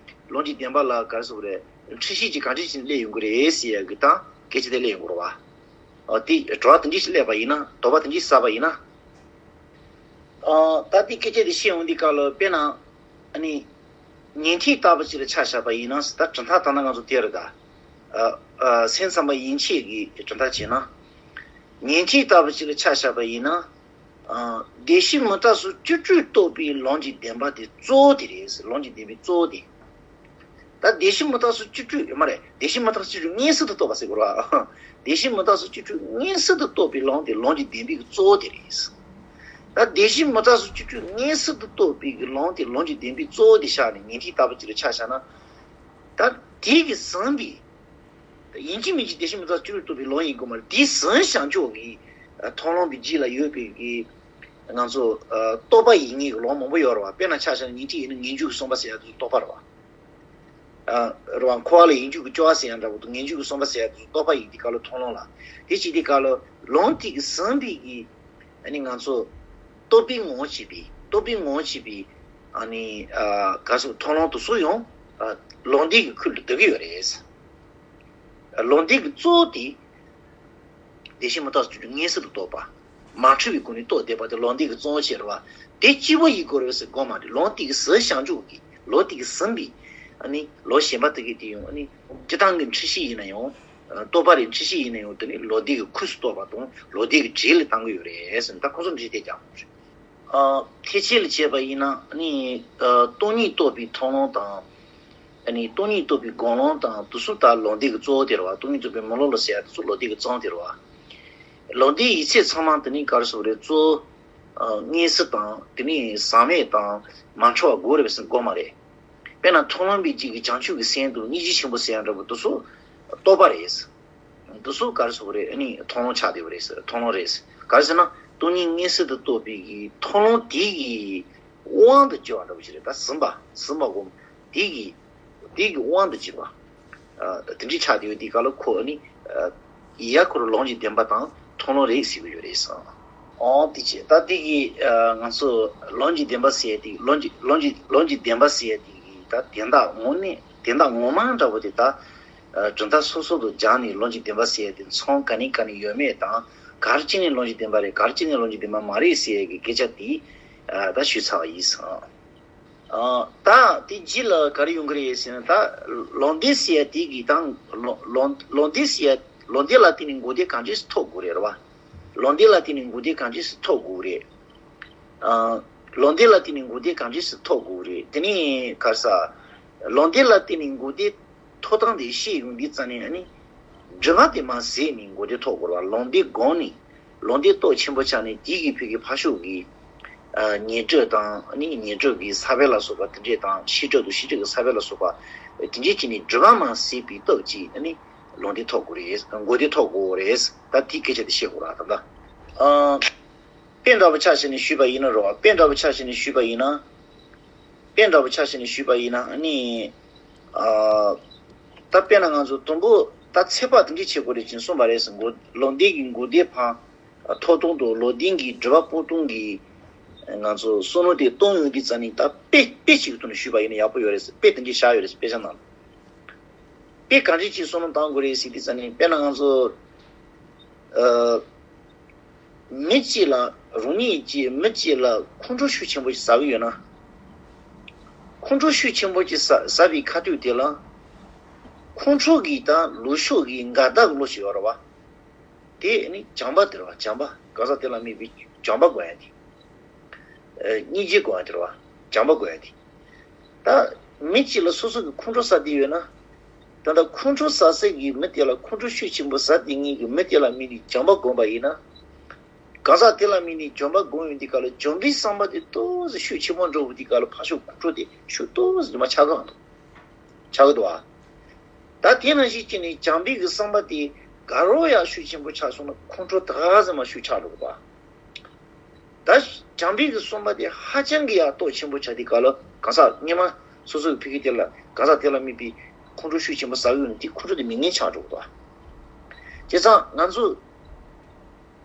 ལུང་གི་བདེན་པ་ལ་ག་རེ་ཟེར་དགོས་རེད། འཁྲུལ་ཤེས་ཀྱིས་ག་འདྲ་བྱས་ནས་སླེབས་ཡོང་གི་རེད་ཟེར་ཡ་གི་ད་སྐད་ཆ་དེ་སླེབས་ཡོང་གི་རེད་བ། ཨ་དེ་དྲི་བ་དེ་འདྲ་ཞིག་སླེབས་པ་ཡིན་ན། དོགས་པ་དེ་འདྲ་ཞིག་ཟ་བ་ཡིན་ན། ཨ་ད་དེ་སྐད་ཆ་དེ་བཤད་འོང་དུས་སྐབས་ལ་དཔེར་ན། ཨ་ནི། ཉན་ཐོས་ལྟ་བུ་ཅིག་ལ་ཆ་བཞག་པ་ཡིན་ན་ད་གྲུབ་མཐའ་ད་ལྟ་ང་ཚོ་དེ་རེད་ད། ཨ་ཨ་སེམས་ཙམ་པ་ཡན་ཆད་ཀྱི་གྲུབ་མཐའ་བྱས་ན། ཉན་ཐོས་ལྟ་བུ་ཅིག་ལ་ཆ་བཞག་པ་ཡིན་ན། ཨ་བདེན་བཞི་མུ་སྟེགས་སོགས་བཅུ་དྲུག་རྟོགས་པའི་ལུང་གི་བདེན་པ་དེ་གཙོ་བོ་དེ་རེད། ལུང་གི་བདེན་པའི་གཙོ་བོ་དེ། ད་བདེན་བཞི་མུ་སྟེགས་སོགས་བཅུ་དྲུག་ཡོད་མ་རེད། བདེན་བཞི་མུ་སྟེགས་སོགས་བཅུ་དྲུག་མངོན་གསལ་དུ་རྟོགས་པ་ཟེར་དགོས་རེད་བ། བདེན་བཞི་མུ་སྟེགས་སོགས་བཅུ་དྲུག་མངོན་གསལ་དུ་རྟོགས་པའི་ལུང་དེ་ལུང་གི་བདེན་པའི་གཙོ་བོ་དེ་རེད། ད་བདེན་བཞི་མུ་སྟེགས་སོགས་བཅུ་དྲུག་མངོན་གསལ་དུ་རྟོགས་པའི་གི་ལུང་དེ་ལུང་གི་བདེན་པའི་གཙོ་བོ་དེ་བཞག་ནས་ཉན་ཐོས་ལྟ་བུ་ཅིག་ལ་ཆ་བཞག་ན། ད་དེ་གིས་ཟིན་པའི། ཡིན་གཅིག་མིན་གཅིག་བདེན་བཞི་མུ་སྟེགས་སོགས་བཅུ་དྲུག་རྟོགས་པའི་ལུང་ཡིན་དགོས་མ་རེད། དེ་ཟིན་བྱང་ཆུབ་ཀྱི་མཐོང་ལམ་གྱི་རྗེས་ལ་ཡོད་པའི་གི་ང་ཚོ་རྟོགས་པ་ཡིན་ངེས་ཀྱི་ལུང་མང་པོ་ཡོད་རེད་བ། དཔེར་ན་ཆ་བཞག་ན་ཉན་ཐོས་ཡིན་ན་ངེས་འབྱུང་གི་གསུམ་པ་ཟེར་ཡ་དེ་ཚོ་རྟོགས་པ་རེད་བ། རེད་བ། འཁོར་བ་ལ་ཡིད་འཇུག་གི་སྐྱོ་བ་ཟེར་ཡ་འདྲ་པོ་དང་ངེས་འབྱུང་གི་གསུམ་པ་ཟེར་ཡ་དེ་ཚོ་རྟོགས་པ་ཡིན་དུས་སྐབས་ལ་མཐོང་ལམ་ལ། དེ་བྱེད་དུས་སྐབས་ལ་ལུང་དེ་གིས་ཟིན་པའི་གི་ཨ་ནི་ང་ཚོ་རྟོགས་པའི་ངོ་བོ་བྱེད་པའི་རྟོགས་པའི་ངོ་བོ་བྱེད་པའི་ཨ་ནི་ག་ཚོད་མཐོང་ལམ་དེ་ཚོ་ཡང་ལུང་སྡེ་གི་ཁུལ་དུ་འདུ་གི་ཡོད་རེད། ལུང་སྡེ་གི་གཙོ་བོ་དེ་བདེན་བཞི་མུ་སྟེགས་སོགས་བཅུ་དྲུག་མངོན་གསལ་དུ་རྟོགས་པ། མ་འཁྲུལ་བའི་སྒོ་ནས་རྟོགས་བསྡད་པ་དེ་ལུང་སྡེ་གི་གཙོ་བོ་བྱས་རེད་བ། དེ་གཅིག་པོ་ཡིན་དགོས་རེད་ཟེར་དགོས་མ་རེད། ལུང་དེ་གིས་ཟིན་བྱང་ཆུབ་ཀྱི་ལུང་དེ་གིས་ཟིན་པའི་ཨ་ནི་ལུང་གཞན་པ་དེ་གའི་དེ་ཡང་ཨ་ནི་སྤྱིར་བཏང་གི་འཁྲུལ་ཤེས་ཡིན་ན་ཡང་རྟོག་པ་རེད། འཁྲུལ་ཤེས་ཡིན་ན་ཡང་དེ་ནི་ལུང་སྡེ་གི་ཁུངས་སུ་གཏོགས་པ་དང་ལུང་སྡེ་གི་གྲས་ལ་བཏང་གི་ཡོད་རེད་ཟེར་ནས་ད་ཁོ་ཚོ་འགྲེལ་བཤད་རྒྱག་དགོས་རེད། ཨ་ཐེག་ཆེན་ལ་བྱས་པ་ཡིན་ན་ཨ་ནི་ཨ་སྟོང་ཉིད་རྟོགས་པའི་མཐོང་ལམ་དང་། ཨ་ནི་སྟོང་ཉིད་རྟོགས་པའི་སྒོམ་ལམ་དང་དེ་ཚོ་ད་ལུང་སྡེ་གི་གཙོ་བོ་དེ་རེད་བ། སྟོང་ཉིད་རྟོགས་པའི་མི་སློབ་ལ་ཟེར་ཡ་དེ་ཚོ་ལུང་སྡེ་གི་གཙོ་བོ་དེ་རེད་བ། ལུང་སྡེ་ཡིག་ཚད་ཚང་མ་དེ་ནི་ག་རེ་ཟེར་དགོས་རེད། གཙོ་བོ་ཨ་མངོན་གསལ་དང་དེ་ནི་ཟག་མེད་དང་མ་འཁྲུལ་བ་དགོས་རེད་པས་ཟེར་དགོས་མ་རེད། དཔེར་ན་མཐོང་ལམ་པའི་རྗེས་ཀྱི་བྱང་ཆུབ་ཀྱི་སེམས་དང་སྙིང་རྗེ་ཆེན་པོ་ཟེར་ཡ་འདྲ་པོ་དེ་ཚོ་རྟོག་པ་རེད། འདི་ཚོ་ག་རེ་ཟེར་དགོས་རེད། ཨ་ནི་མཐོང་ལམ་ཆགས་བསྡད་པ་རེད་ཟེར། མཐོང་ལམ་རེད་ཟེར། ག་རེ་ཟེར་ན་སྟོང་ཉིད་མངོན་གསལ་དུ་རྟོགས་པའི་གི་མཐོང་ལམ་དེ་གི་དབང་དུ་གྱུར་བ་འདྲ་པོ་ཞིག་རེད། ད་ཟིན་པ་ཟིན་པ་སྒོམ་དེ་གི་དེ་གི་དབང་དུ་གྱུར་པ། ཨ་དེ་འདྲའི་ཆགས་བསྡད་ཡོད་དུས་སྐབས་ལ་ཁོ་ཨ་ནི་ཨ་ཡ་ཁོ་རང་ལུང་གི་བདེན་པ་དང་མཐོང་ལམ་རེད་ཟེར་གི་ཡོད་རེད་ཟེར། ཨོ་དེ་བྱས་ད་དེ་གི་ཨ་ང་ཚོ་ལུང་གི་བདེན་པ་ཟེར་ཡ་དེ་ལུང་གི་ལུང་གི་ལུང་གི་བདེན་པ་ཟེར་ཡ་དེ་གི་ད་དོན་དག་དངོས་གནས་དོན་དག་ངོ་མ་འདྲ་པོ་དེ་ད། གྲུབ་མཐའ་སོ་སོ་དང་སྦྱར་ནས་ལུང་གི་བདེན་པ་ཟེར་ཡ་དེ་མཚུངས་ག་ནས་ག་ནས་ཡོད་མེད་དང་། ག་རེ་བྱས་ནས་ལུང་གི་བདེན་པ་རེད། ག་རེ་བྱས་ནས་ལུང་གི་བདེན་པ་མ་རེད་ཟེར་ཡ་གི་སྐད་ཆ་དེ་ད་ཞུས་ཚར་བ་ཡིན། ད་དེ་རྗེས་ལ་ག་རེ་ཡོང་གི་རེད་ཟེར་ན། ད་ལུང་སྡེ་ཟེར་ཡ་དེ་གི་དང་ལུང་ལུང་ལུང་སྡེ་ཟེར་ཡ་ལུང་སྡེ་ལ་བརྟེན་ནས་འགོག་བདེན་གང་ཅི་ཞིག་ཐོབ་དགོས་རེད་བ། ལུང་སྡེ་ལ་བརྟེན་ནས་འགོག་བདེན་གང་ཅི་ཞིག་ཐོབ་དགོས་རེད། ལུང་སྡེ་ལ་བརྟེན་ནས་འགོག་བདེན་གང་ཅི་ཞིག་ཐོབ་དགོས་རེད། དེ་ནས་ག་རེ་ཟེར། ལུང་སྡེ་ལ་བརྟེན་ནས་འགོག་བདེན་ཐོབ་སྟངས་དེ་ཤེས་ཡོང་དུས་ཙམ་ནས་ཨ་ནི། སྒྲིབ་པ་དེ་མར་ཟད་ནས་འགོག་བདེན་ཐོབ་དགོས་རེད་བ། ལུང་སྡེ་བསྒོམས་ནས་ལུང་སྡེ་སྟོབས་ཆེན་པོ་ཆགས་ནས་དེ་གི་ཕ་གི་ཕར་ཕྱོགས་ཀྱི་ཉན་སྒྲིབ་དང་ཨ་ནི་ཉན་སྒྲིབ་ཀྱི་ས་བོན་ལ་སོགས་པ་དེ་འདྲས་དང་ཤེས་སྒྲིབ་དང་ཤེས་སྒྲིབ་ཀྱི་ས་བོན་ལ་སོགས་པ་དེ་འདྲས་བྱས་ནས་སྒྲིབ་པ་མར་ཟད་པའི་སྟོབས་ཀྱིས་ཨ་ནི་ལུང་སྡེ་ཐོབ་དགོས་རེད། འགོག་བདེན་ཐོབ་དགོས་རེད། ད་དེའི་སྐད་ཆ་དེ་བཤད་དགོས་རེད་ད་ལྟ། དཔེ་འདྲ་པོ་ཆ་བཞག་ནས་ཞུས་པ་ཡིན་ན་རོ། དཔེ་འདྲ་པོ་ཆ་བཞག་ནས་ཞུས་པ་ཡིན་ན། དཔེ་འདྲ་པོ་ཆ་བཞག་ནས་ཞུས་པ་ཡིན་ན་ཨ་ནི། ཨ། ད་དཔེར་ན་ང་ཚོ་དུམ་བུ་ད་ཚེག་བར་དེ་འདྲ་བྱེད་དགོས་རེད་ཅེས་གསུངས་པ་རེད་ཟེར། འགོག་ལུང་སྡེ་གི་འགོག་བདེན་ཕར་ཐོབ་སྟངས་དང་ལུང་སྡེ་གི་སྒྲིབ་པ་སྤོང་སྟངས་ཀྱི་ང་ཚོ་བསམ་བློ་དེ་གཏོང་ཡོང་དུས་ཙམ་ནས། ད་དཔེ་དཔེ་གཅིག་གི་ཐོག་ནས་ཞུས་པ་ཡིན་ན་ཡག་པོ་ཡོད་རེད་ཟེར། དཔེ་དེ་འདྲ་བཞག་ཡོད་རེད་ཟེར། དཔེ་ཆ་ནང་ལ། དཔེ་ག་འདྲ་ཅིག་བསམ་བློ་གཏང་དགོས་རེད་ཟེར་དུས་ཙམ་ནས། དཔེར་ན་ང་ཚོ་ཨ་མི་གཅིག་ལ་རང་ཉིད་ཀྱིས་མི་གཅིག་ལ་ཁོང་ཁྲོ་ཤུགས་ཆེན་པོ་ཞིག་ཟ་གི་ཡོད་ན། ཁོང་ཁྲོ་ཤུགས་ཆེན་པོ་ཞིག་ཟ་ཟ་བའི་ཁ་ཐུག་དེ་ལ་ཁོང་ཁྲོ་གི་དང་ལུས་ཤུགས་ཀྱི་འགལ་ཟླ་གི་བློ་ཞིག་ཡོད་རེད་བ། དེ་ནི་བྱམས་པ་དེ་རེད་བ། བྱམས་པ། གང་ཟག་དེ་ལ་དམིགས་པའི་བྱམས་པ་དགོས་ཡ་དེ། ཨ་སྙིང་རྗེ་དགོས་ཡ་དེ་རེད་བ། བྱམས་པ་དགོས་ཡ་དེ། ད་མི་གཅིག་ལ་སོ་སོ་གི་ཁོང་ཁྲོ་ཟ་བསྡད་ཡོད་ན། ད་ལྟ་ཁོང་ཁྲོ་ཟ་སའི་གི་མི་དེ་ལ། ཁོང་ཁྲོ་ཤུགས་ཆེན་པོ་ཟ་བསྡད་མཁན་གི་མི་དེ་ལ་དམིགས་ནས་བྱམས་པ་བསྒོམས་པ་ཡིན་ན། གང་ཟག་དེ་ལ་དམིགས་ནས་བྱམས་པ་བསྒོམས་ཡོང་དུས་སྐབས་ལ་བྱམས་པའི་བསམ་པ་དེ་ཏོག་ཙམ་ཤུགས་ཆེན་པོ་འགྲོ་བའི་དུས་སྐབས་ལ་ཕར་ཕྱོགས་ཁོང་ཁྲོ་དེ་ཤུགས་ཏོག་ཙམ་ཉུང་མ་ཆགས་གི་མ་འདུག་ཆགས་ཀྱི་འདུག་བ། ད་དེ་ནང་བཞིན་བྱས་ནས་བྱམས་པའི་གི་བསམ་པ་དེ་ག་རོ་ཡག་ཤུགས་ཆེན་པོ་ཆགས་སོང་ན་ཁོང་ཁྲོ་ད་ག་ཙམ་མ་ཤུགས་ཆགས་འགྲོ་གི་འདུག་བ། ད་བྱམས་པའི་གི་བསམ་པ་དེ་ཧ་ཅང་གི་ཡག་སྟོབས་ཆེན་པོ་ཆགས་དུས་ག་ལ་གང་ཟག་སྔོན་མ་སོ་སོ་གི་ཕ་གི་དེ་ལ་གང་ཟག་དེ་ལ་དམིགས་པའི་ཁོང་ཁྲོ་ཤུགས་ཆེན་པོ་ཟ་གི་ཡོད་ན་དེ་ཁོང་ཁྲོ་དེ་མི་ངན་ཆགས་འགྲོ་གི་འདུག་བ། བྱས་ཙང་ང་ཚོ་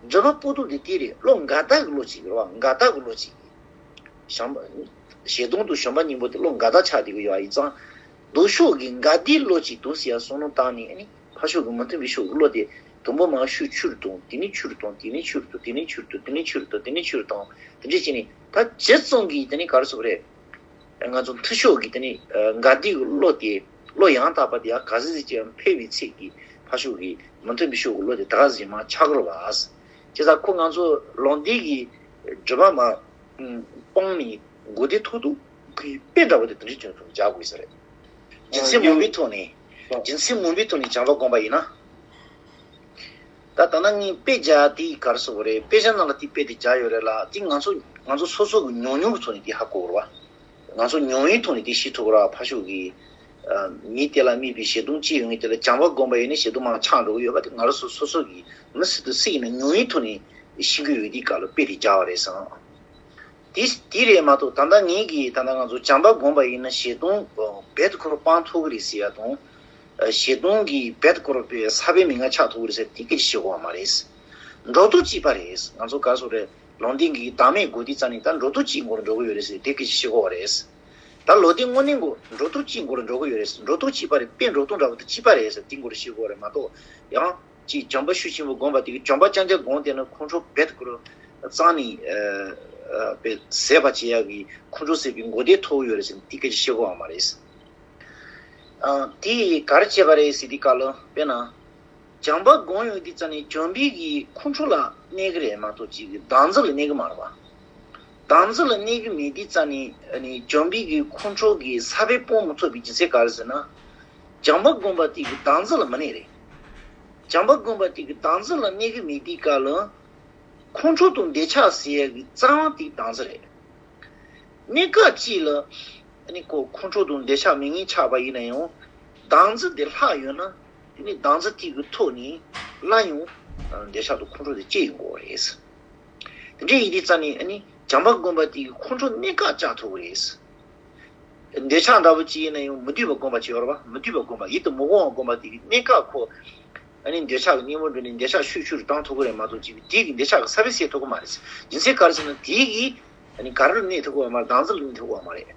སྒྲུབ་པ་པོ་ཏོ་དེ་དེ་རེད། བློ་འགལ་ཟླ་གི་བློ་གཅིག་རེད་བ། འགལ་ཟླ་གི་བློ་གཅིག་གིས་བྱམས་པ་ཞེ་སྡང་དང་བྱམས་པ་གཉིས་པོ་དེ་བློ་འགལ་ཟླ་ཆགས་བསྡད་ཀྱི་ཡོད་པ་ཡིན་ཙང་། ལྡོག་ཕྱོགས་ཀྱི་འགལ་ཟླའི་བློ་གཅིག་འདུག་ཟེར་ཡ་བསམ་བློ་བཏང་ནས། ཨ་ནི་ཕར་ཕྱོགས་ཀྱི་མི་མཐུན་པའི་ཕྱོགས་ཀྱི་བློ་དེ་དང་པོ་མར་ཤུགས་ཆུང་རུ་གཏོང་། དེ་ནས་ཆུང་རུ་གཏོང་། དེ་ནས་ཆུང་རུ་གཏོང་། དེ་ནས་ཆུང་རུ་གཏོང་། དེ་ནས་ཆུང་རུ་གཏོང་། དེ་འདྲ་བྱས་ནས་ད་ཇི་ཙམ་གྱིས་དེ་ནས་ག་རེ་ཟེར་དགོས་རེད། ང་ཚོ་མཐུན་ཕྱོགས་ཀྱི་དེ་ནས་འགལ་ཟླའི་བློ་དེ། བློ་ཡང་དག་པ་དེ་ཡང་ག་ཚོད་ཅིག་ཡང་འཕེལ་བའི་ཚད་ཀྱིས་ཕར་ཕྱོགས་ཀྱི་མི་མཐུན་པའི་ཕྱོགས་ཀྱི་བློ་དེ་ད་ག་ཚོད་ཅིག་མར་ཆག་རོ་བ། བྱས་ཙང་ཁོ་ང་ཚོ་ལུང་བསྟན་གྱི་སྒྲུབ་པ་མར་སྤངས་ནས་མགོ་བདེ་ཐོག་ཏུ་གི་དཔེ་འདྲ་བོ་དེ་དེ་འདྲ་ཅིག་ཏུ་སྦྱར་དགོས་ས་རེད། རྒྱུ་མཚན་མང་པོའི་ཐོག་ནས། རྒྱུ་མཚན་མང་པོའི་ཐོག་ནས་བྱམས་པ་བསྒོམ་པ་ཡིན་ན། ད་ད་ནང་ངས་དཔེ་སྦྱར་དེ་ག་རེ་ཟེར་དགོས་རེད། དཔེ་ཆ་ནང་ལ་དེ་དཔེ་དེ་སྦྱར་ཡོད་རེད་ལ། དེ་ང་ཚོ་ང་ཚོ་སོ་སོ་གི་ཉུང་ཉུང་གི་ཐོག་ནས་དེ་ཧ་གོ་དགོས་རེད་བ། ང་ཚོ་ཉུང་བའི་ཐོག་ནས་དེ་ཤེས་ཐུབ་དགོས་རེད་བ། ཕར་ཕྱོགས་ཀྱི་མི་དེ་ལ་དམིགས་པའི་ཞེ་སྡང་ཅི་ཡོད་མེད་དེ་ལ་བྱམས་པ་བསྒོམ་པ་ཡིན་ན་ཞེ་སྡང་མར་ཆག་འགྲོ་གི་ཡོད་པ་དེ་ང་རང་ཚོ་སོ་སོ་གི་མི་སུ་དང་སུ་ཡིན་ན་ཉུང་བའི་ཐོག་ནས་ཤེས་ཀྱི་ཡོད་དེ་ག་ལ་དཔེ་དེ་སྦྱར་བ་རེད་བསམ། དེ་དེ་རེད་མ་གཏོགས། ད་ལྟ་ངེད་ཀྱིས་ད་ལྟ་ང་ཚོ་བྱམས་པ་བསྒོམ་པ་ཡིན་ན་ཞེ་སྡང་རྦད་དེ་ཁོ་རང་སྤང་ཐུབ་ཀྱི་རེད་ཟེར་ཡ་དང་། ཞེ་སྡང་གིས་རྦད་དེ་ཁོ་རང་པའི་ས་པའི་མི་ང་ཆག་ཐུབ་ཀྱི་རེད་ཟེར་དེ་སྐད་ཆ་བཤད་དགོས་པ་མ་རེད། འགྲོ་དོན་གཅིག་པ་རེད། ང་ཚོ་ག་རེ་ཟེར་དགོས་རེད། ལུང་བསྟན་གྱི་བདག་མེད་དགོས་དུས་ཙ་ནས་ད་འགྲོ་དོན་གཅིག་མགོ་ལ་འགྲོ་གི་ཡོད་རེད་ཟེར་དེ་སྐད་ཆ་བཤད་དགོས་པ་རེད། ད་ལུང་བསྟན་དངོས་གནས་མགོ་འགྲོ་དོན་གཅིག་མགོ་ལ་འགྲོ་གི་ཡོད་རེད། འགྲོ་དོན་གཅིག་པ་རེད། དཔེ་འགྲོ་དོན་འདྲ་བོ་དེ་གཅིག་པ་རེད་ཟེར་དེ་མགོ་ལ་བཤད་དགོས་པ་རེད་མ་གཏོགས། ཡང་ཅིག་བྱམས་པ་ཤུགས་ཆེན་པོ་བསྒོམ་པ་དེ་གི་བྱམས་པ་རྐྱང་རྐྱང་བསྒོམ་བསྡད་ན་ཁོང་ཁྲོ་རྦད་དེ་ཁོ་རང་གཙང་ནས་ཨ་ཨ་པའི་ཟད་པ་བྱེད་ཡག་གི་ཁོང་ཁྲོ་ཟད་པའི་མགོ་བདེ་ཐོབ་ཡོད་རེད་ཟེར་ནས་དེ་སྐད་ཆ་བཤད་དགོས་པ་མ་རེད། ཨ་དེ་ག་རེ་བྱས་པ་རེད་ཟེར་དུས་སྐབས་ལ། དཔེར་ན། བྱམས་པ་བསྒོམ་ཡོང་དུས་ཙ་ནས་བྱམས་པའི་གི་ཁོང་ཁྲོ་ལ་གནས་ཀྱི་རེད་མ་གཏོགས་ཅིག་གི་བདག་འཛིན་ལ་གནས་ཀྱི་མ་རེད་པ། བདག་འཛིན་ལ་གནས་ཀྱི་མེད་དུས་ཙ་ནས་ཨ་ནི་བྱམས་པའི་གི་ཁོང་ཁྲོ་གི་ས་བོན་སྤུངས་མི་ཐུབ་པའི་རྒྱུ་མཚན་ག་རེ་ཟེར་ན། བྱམས་པ་བསྒོམ་པ་དེ་གི་བདག་འཛིན་ལ་མི་གནས་རེད། བྱམས་པ་བསྒོམ་པ་དེ་གི་བདག་འཛིན་ལ་གནས་ཀྱི་མེད་དུས་སྐབས་ལ། ཁོང་ཁྲོ་དང་འདོད་ཆགས་ཟེར་ཡ་གི་རྩ་བ་དེ་བདག་འཛིན་རེད། གནས་སྐབས་གཅིག་ལ་ཨ་ནི་ཁོ་ཁོང་ཁྲོ་དང་འདོད་ཆགས་མི་ངན་ཆགས་པ་ཡིན་ན་ཡང་། བདག་འཛིན་དེ་ལྷག་ཡོད་ན། དེ་ནི་བདག་འཛིན་དེ་གི་ཐོག་ནས་སླར་ཡང་འདོད་ཆགས་དང་ཁོང་ཁྲོ་དེ་སྐྱེ་ཡོང་གི་རེད། དེ་འདྲ་ཡིན་དུས་ཙ་ནས་ཨ་ནི་བྱམས་པ་བསྒོམ་པ་དེ་གི་ཁོང་ཁྲོ་གནས་སྐབས་བཅག་ཐུབ་ཀྱི་རེད། འདོད་ཆགས་འདྲ་བོ་ཅིག་ཡིན་ན་ཡང་མི་འདོད་པ་བསྒོམ་པ་ཅིག་ཡོད་རེད་པ། མི་འདོད་པ་བསྒོམ་པ། ཡིད་དུ་མི་འོང་བ་བསྒོམ་པ་དེ་གི་གནས་སྐབས་ཁོ། ཨ་ནི་འདོད་ཆགས་ཀྱི་གཉེན་པོ་འགྲོ་ནས་འདོད་ཆགས་ཤུགས་ཆུང་རུ་བཏང་ཐུབ་ཀྱི་རེད་མ་གཏོགས་ཅིག་དེ་གི་འདོད་ཆགས་ཀྱི་ས་བོན་སད་ཐུབ་ཀྱི་མ་རེད། རྒྱུ་མཚན་ག་རེ་ཟེར་ན་དེ་གི་ཨ་ནི་ག་རེ་ལ་གནས་ཐུབ་ཀྱི་ཡོད་མ་རེད། བདག་འཛིན་ལ་གནས་ཐུབ་ཀྱི་ཡོད་མ་རེད།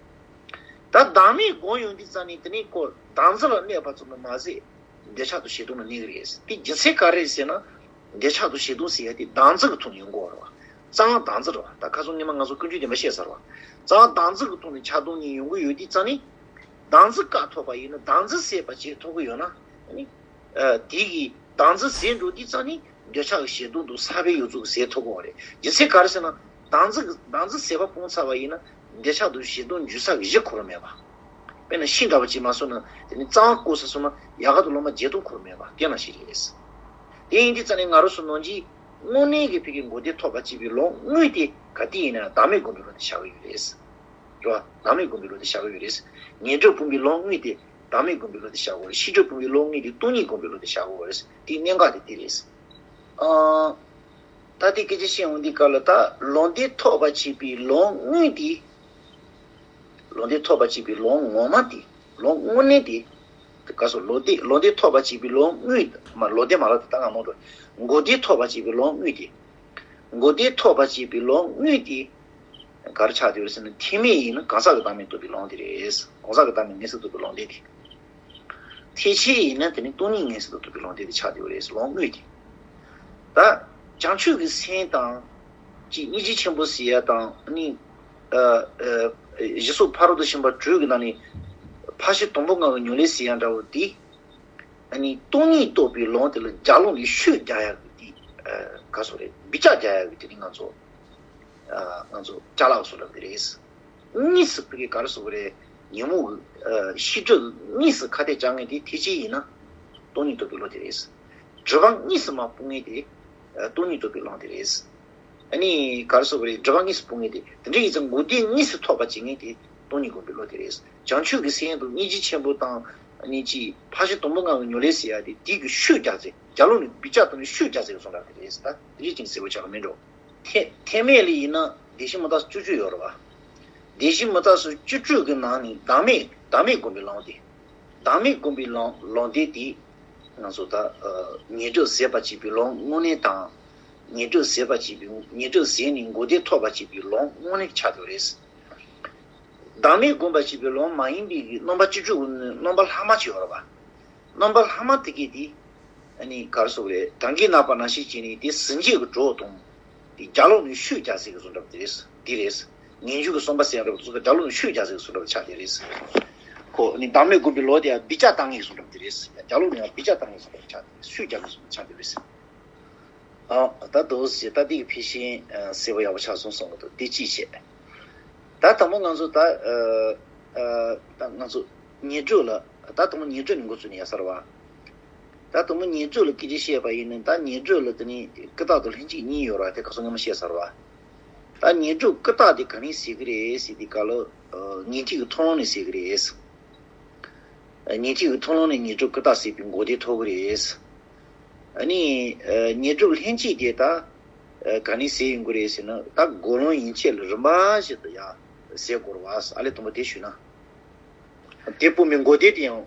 ད་བདག་མེད་བསྒོམ་ཡོང་དུས་ཙ་ནས་དེ་ནས་ཁོ་བདག་འཛིན་ལ་གནས་པ་ཙམ་དུ་མ་ཟད། འདོད་ཆགས་དང་ཞེ་སྡང་ལ་གནས་ཀྱི་རེད། དེ་རྒྱུ་མཚན་ག་རེ་རེད་ཟེར་ན། འདོད་ཆགས་དང་ཞེ་སྡང་ཟེར་ཡ་དེ་བདག་འཛིན་གྱི་ཐོག་ནས་ཡོང་གི་ཡོད་རེད་པ། རྩ་བ་བདག་འཛིན་རེད་པ། ད་ཁ་སང་ཉི་མ་ང་ཚོ་ཀུན་སྤྱོད་བདེན་པ་བཤད་ཚར་བ། རྩ་བ་བདག་འཛིན་གྱི་ཐོག་ནས་ཆགས་སྡང་གཉིས་ཡོང་གི་ཡོད་དུས་ཙ་ནས། བདག་འཛིན་བཀག་ཐུབ་པ་ཡིན་ན། བདག་འཛིན་ཟད་པ་བྱེད་ཐུབ་ཀྱི་ཡོད་ན། ཨ་ནི། ཨ་དེ་གི་བདག་འཛིན་ཟད་འགྲོ་དུས་ཙ་ནས་འདོད་ཆགས་ཀྱི་ཞེ་སྡང་དང་ས་བོན་ཡོངས་རྫོགས་ཀྱི་ཟད་ཐུབ་ཀྱི་ཡོད་རེད། རྒྱུ་མཚན་ག་རེ་ཟེར་ན། བདག་འཛིན་གྱི་བདག་འཛིན་ཟད་པ་སྤངས་ཚར་བ་ཡིན་ན། འདོད་ཆགས་དང་ཞེ་སྡང་འཇུ་ས་གི་གཞི་ཁོ་རང་མེད་པ། དཔེར་ན་ཤིང་འདྲ་བོ་ཅིག་མ་སོང་ན། དེ་ནི་རྩ་བ་བཀོག་ས་སོང་ན་ཡལ་ག་དང་ལོ་མ་བརྗེ་སྟངས་ཁོ་རང་མེད་པ་དེ་ནང་བཞིན་རེད། དེ་ཡིན་དུས་ཙ་ནས་ང་རང་ཚོ་ནང་བཞིན་དངོས་གནས་ཀྱི་ཕ་གིའི་མགོ་བདེ་ཐོབ་པ་བྱེད་པའི་ལམ་དངོས་དེ་ག་དུས་ཡིན་ན་བདག་མེད་བསྒོམ་པའི་ལམ་དེ་བཞག་གི་ཡོད་རེད། རེད་བ། བདག་མེད་བསྒོམ་པའི་ལམ་དེ་བཞག་གི་ཡོད་རེད། ངན་འགྲོར་སྤུངས་པའི་ལམ་དངོས་དེ་བདག་མེད་བསྒོམ་པའི་ལམ་དེ་བཞག་གི་ཡོད་རེད། ཤེས་འགྲོར་སྤུངས་པའི་ལམ་དངོས་དེ་སྟོང་ཉིད་བསྒོམ་པའི་ལམ་དེ་བཞག་གི་ཡོད་རེད། དེའི་གནད་འགག་དེ་དེ་རེད། ཨ། ད་ལྟའི་སྐད་ཆ་བཤད་འོང་དུས་སྐབས་ལ། ད་ལམ་བདེ་ཐོབ་པ་བྱེད་པའི་ལམ་དངོས་དེ། ལམ་བདེ་ཐོབ་པ་བྱེད་པའི་ལམ་ངོ་མ་དེ། ལམ་དངོས་གནས་དེ། དེ་ག་སོ། ལམ་བདེ་ལམ་བདེ་ཐོབ་པ་བྱེད་པའི་ལམ་དངོས། མ་ལམ་བདེ་མ་ལབ་དེ་ད་ང་མང་འགྲོ། མགོ་བདེ་ཐོབ་པ་བྱེད་པའི་ལམ་དངོས་དེ། མགོ་བདེ་ཐོབ་པ་བྱེད་པའི་ལམ་དངོས་དེ། ག་རེ་ཆགས་བསྡད་ཡོད་རེད་ཟེར་ན། ཐེག་དམན་ཡིན་ན་གང་ཟག་གི་བདག་མེད་རྟོགས་པའི་ལམ་དེ་རེད། གང་ཟག་གི་བདག་མེད་མངོན་སུམ་རྟོགས་པའི་ལམ་བདེ་དེ། ཐེག་ཆེན་ཡིན་ན་དེ་ནི་སྟོང་ཉིད་མངོན་སུམ་དུ་རྟོགས་པའི་ལམ་བདེ་དེ་ཆགས་བསྡད་ཡོད་རེད། ལམ་དངོས་དེ། ད་བྱང་ཆུབ་ཀྱི་སེམས་དང་། ཅིག་སྙིང་རྗེ་ཆེན་པོ་ཟེར་ཡ་དང་། ཨ་ནི། ཨ་ཨ་ཞི་གསུམ་ཕ་རོལ་ཏུ་ཕྱིན་པ་དྲུག་གི་ནང་ནས་ཕར་ཕྱིན་དང་པོ་ལྔ་གི་ཉམས་ལེན་ཟེར་ཡ་འདྲ་བོ་དེ། ཨ་ནི་སྟོང་ཉིད་རྟོགས་པའི་ལམ་དེ་ལ་རྒྱབ་ལོགས་ནས་ཤུགས་རྒྱག་ཡ་གི་དེ། ཨ་ག་སོ་རེད། སྦིར་ལྕག་རྒྱག་ཡ་གི་དེ་ནི་ང་ཚོ། ཨ་ང་ཚོ་ཅ་ལག་སོགས་ལབ་ཀྱི་རེད། དངོས་སུ་ཕ་གི་ག་རེ་ཟེར་དགོས་རེད། ཉོན་མོངས་ཀྱི་ཨ་ཤེས་སྒྲིབ་དངོས་སུ་ཁ་གཏད་བཅག་མཁན་དེ་ཐེག་ཆེན་ཡིན་ན་སྟོང་ཉིད་རྟོགས་པའི་བློ་དེ་རེད། སྒྲིབ་པ་དངོས་སུ་མར་སྤོང་མཁན་དེ་ཨ་སྟོང་ཉིད་རྟོགས་པའི་བློ་དེ་རེད། ཨ་ནི་ག་རེ་ཟེར་དགོས་རེད། སྒྲིབ་པ་དངོས་སུ་སྤོང་མཁན་དེ། དེ་འདྲ་ཡིན་ཙང་མགོ་བདེ་དངོས་སུ་ཐོབ་པ་བྱེད་མཁན་དེ་ སྟོང་ཉིད་བསྒོམས་པའི་བློ་དེ་རེད། བྱང་ཆུབ་ཀྱི་སེམས་དང་སྙིང་རྗེ་ཆེན་པོ་དང་ནི་ཅི་ཕར་ཕྱིན་དང་པོ་ལྔ་གི་ཉམས་ལེན་ཟེར་ཡ་དེ་དེ་གི་ཤུགས་རྒྱག་ཚེ་རྒྱ་ལོ་ནི་བི་ཅ་དང་ནི་ཤུགས་རྒྱག་ཚེ་གི་གསུང་རབ་དེ་རེད་ད། དེ་རིགས་ཅིག་ཟེར་བ་ཆགས་མི་འགྲོ། ཐེ་ཐེག་དམན་ལ་ཡིན་ན་བདེན་བཞི་མུ་སྟེགས་བཅུ་དྲུག་ཡོད་རེད་བ། བདེན་བཞི་མུ་སྟེགས་བཅུ་དྲུག་གི་ནང་ནས་བདག་མེད་བདག་མེད་བསྒོམས་པའི་ལམ་དེ། བདག་མེད་བསྒོམས་པའི་ལམ་ལམ་དེ་དེ། ང་ཚོ་ད་ཉེ་སྒྲིབ་ཟད་པར་བྱེད་པའི་ལམ་དངོས་གནས་དང་། ཉེ་སྒྲིབ་ཟད་པར་བྱེད་པའི་ཉེ་སྒྲིབ་ཟད་ནས་འགོག་བདེན་ཐོབ་པར་བྱེད་པའི་ལམ་དངོས་གནས་ཆགས་ཡོད་རེད། བདག་མེད་བསྒོམ་པར་བྱེད་པའི་ལམ་མ་ཡིན་པའི་རྣམ་པ་བཅུ་དྲུག་གི་རྣམ་པ་ལྷག་མ་ཅིག་ཡོད་རེད་པ། རྣམ་པ་ལྷག་མ་དེ་གས་དེ། ཨ་ནི་ག་རེ་ཟེར་དགོས་རེད། གྲངས་ཀྱིས་བསྣན་པ་ནང་བཞིན་བྱས་ནས་དེ་ཟིན་བྲིས་ཀྱི་གྲོགས་དང་། དེ་རྒྱ་ལོ་ནས་ཤུགས་རྒྱག་ཟེར་གྱི་གསུང་རབ་དེ་རེད། དེ་རེད། ངེས་འབྱུང་གི་གསུམ་པ་ཟེར་རབ་སོ་སོ་རྒྱ་ལོ་ནས་ཤུགས་རྒྱག་ཟེར་གྱི་གསུང་རབ་ཆགས་དེ་རེད། ཁོ་ནི་བདག་མེད་བསྒོམ་པའི་ལམ་དེ་ཡང་བི་ཅ་བཏང་ངེས་གསུང་རབ་དེ་རེད། རྒྱ་ལོ་ནས་ཡང་བི་ཅ་བཏང་ངེས་གསུང་རབ་ཆགས་དེ་རེད། ཤུགས་རྒྱག་གི་གསུང་རབ་ཆགས་དེ་རེད། ཨ། ད་དོ་ཞེས་ད་ལྟའི་ཕལ་ཆེར་ཨ་གསལ་པོ་ཡག་པོ་ཆགས་སོང་གསུང་གི་འདུག་དེ་གཅིག་བྱས། ད་དང་པོ་ང་ཚོ་ད་ཨ་ཨ་ད་ང་ཚོ་ཉེ་སྒྲིབ་ལ་ད་དང་པོ་ཉེ་སྒྲིབ་ནས་འགོ་བཙུགས་ནས་ཡག་ས་རེད་བ། ད་དང་པོ་ཉེ་སྒྲིབ་ལ་སྐད་ཆ་བཤད་པ་ཡིན་ན་ད་ཉེ་སྒྲིབ་ལ་དེ་ནི་ཀུན་བརྟགས་དང་ལྷན་སྐྱེས་གཉིས་ཡོད་རེད་བ། དེ་ག་ཚོད་སྔ་མ་བཤད་ས་རེད་བ། ད་ཉེ་སྒྲིབ་ཀུན་བརྟགས་དེ་ག་ནས་ཟེར་གི་རེད་ཟེར་དུས་སྐབས་ལ་ཨ་ཉན་ཐོས་ཀྱི་མཐོང་ལམ་ནས་ཟེར་གི་རེད། ཉན་ཐོས་ཀྱི་མཐོང་ལམ་ནས་ཉེ་སྒྲིབ་ཀུན་བརྟགས་ཟད་པའི་འགོག་བདེན་ཐོབ་ཀྱི་རེད། ཨ་ནི། ཉེ་སྒྲིབ་ལྷན་སྐྱེས་དེ་ད། ག་ནས་ཟད་ཡོང་གི་རེད་ཟེར་ན་ད་རྒོལ་ལམ་ཡན་ཆད་ལ་རིམ་པ་བཞིན་དུ་ཡང་ཟད་དགོས་རེད་བ། ཨ་ལས་དང་པོ་དེ་ཞུས་ན། དེ་སྤོང་བའི་འགོག་བདེན་དེ་ཡང་།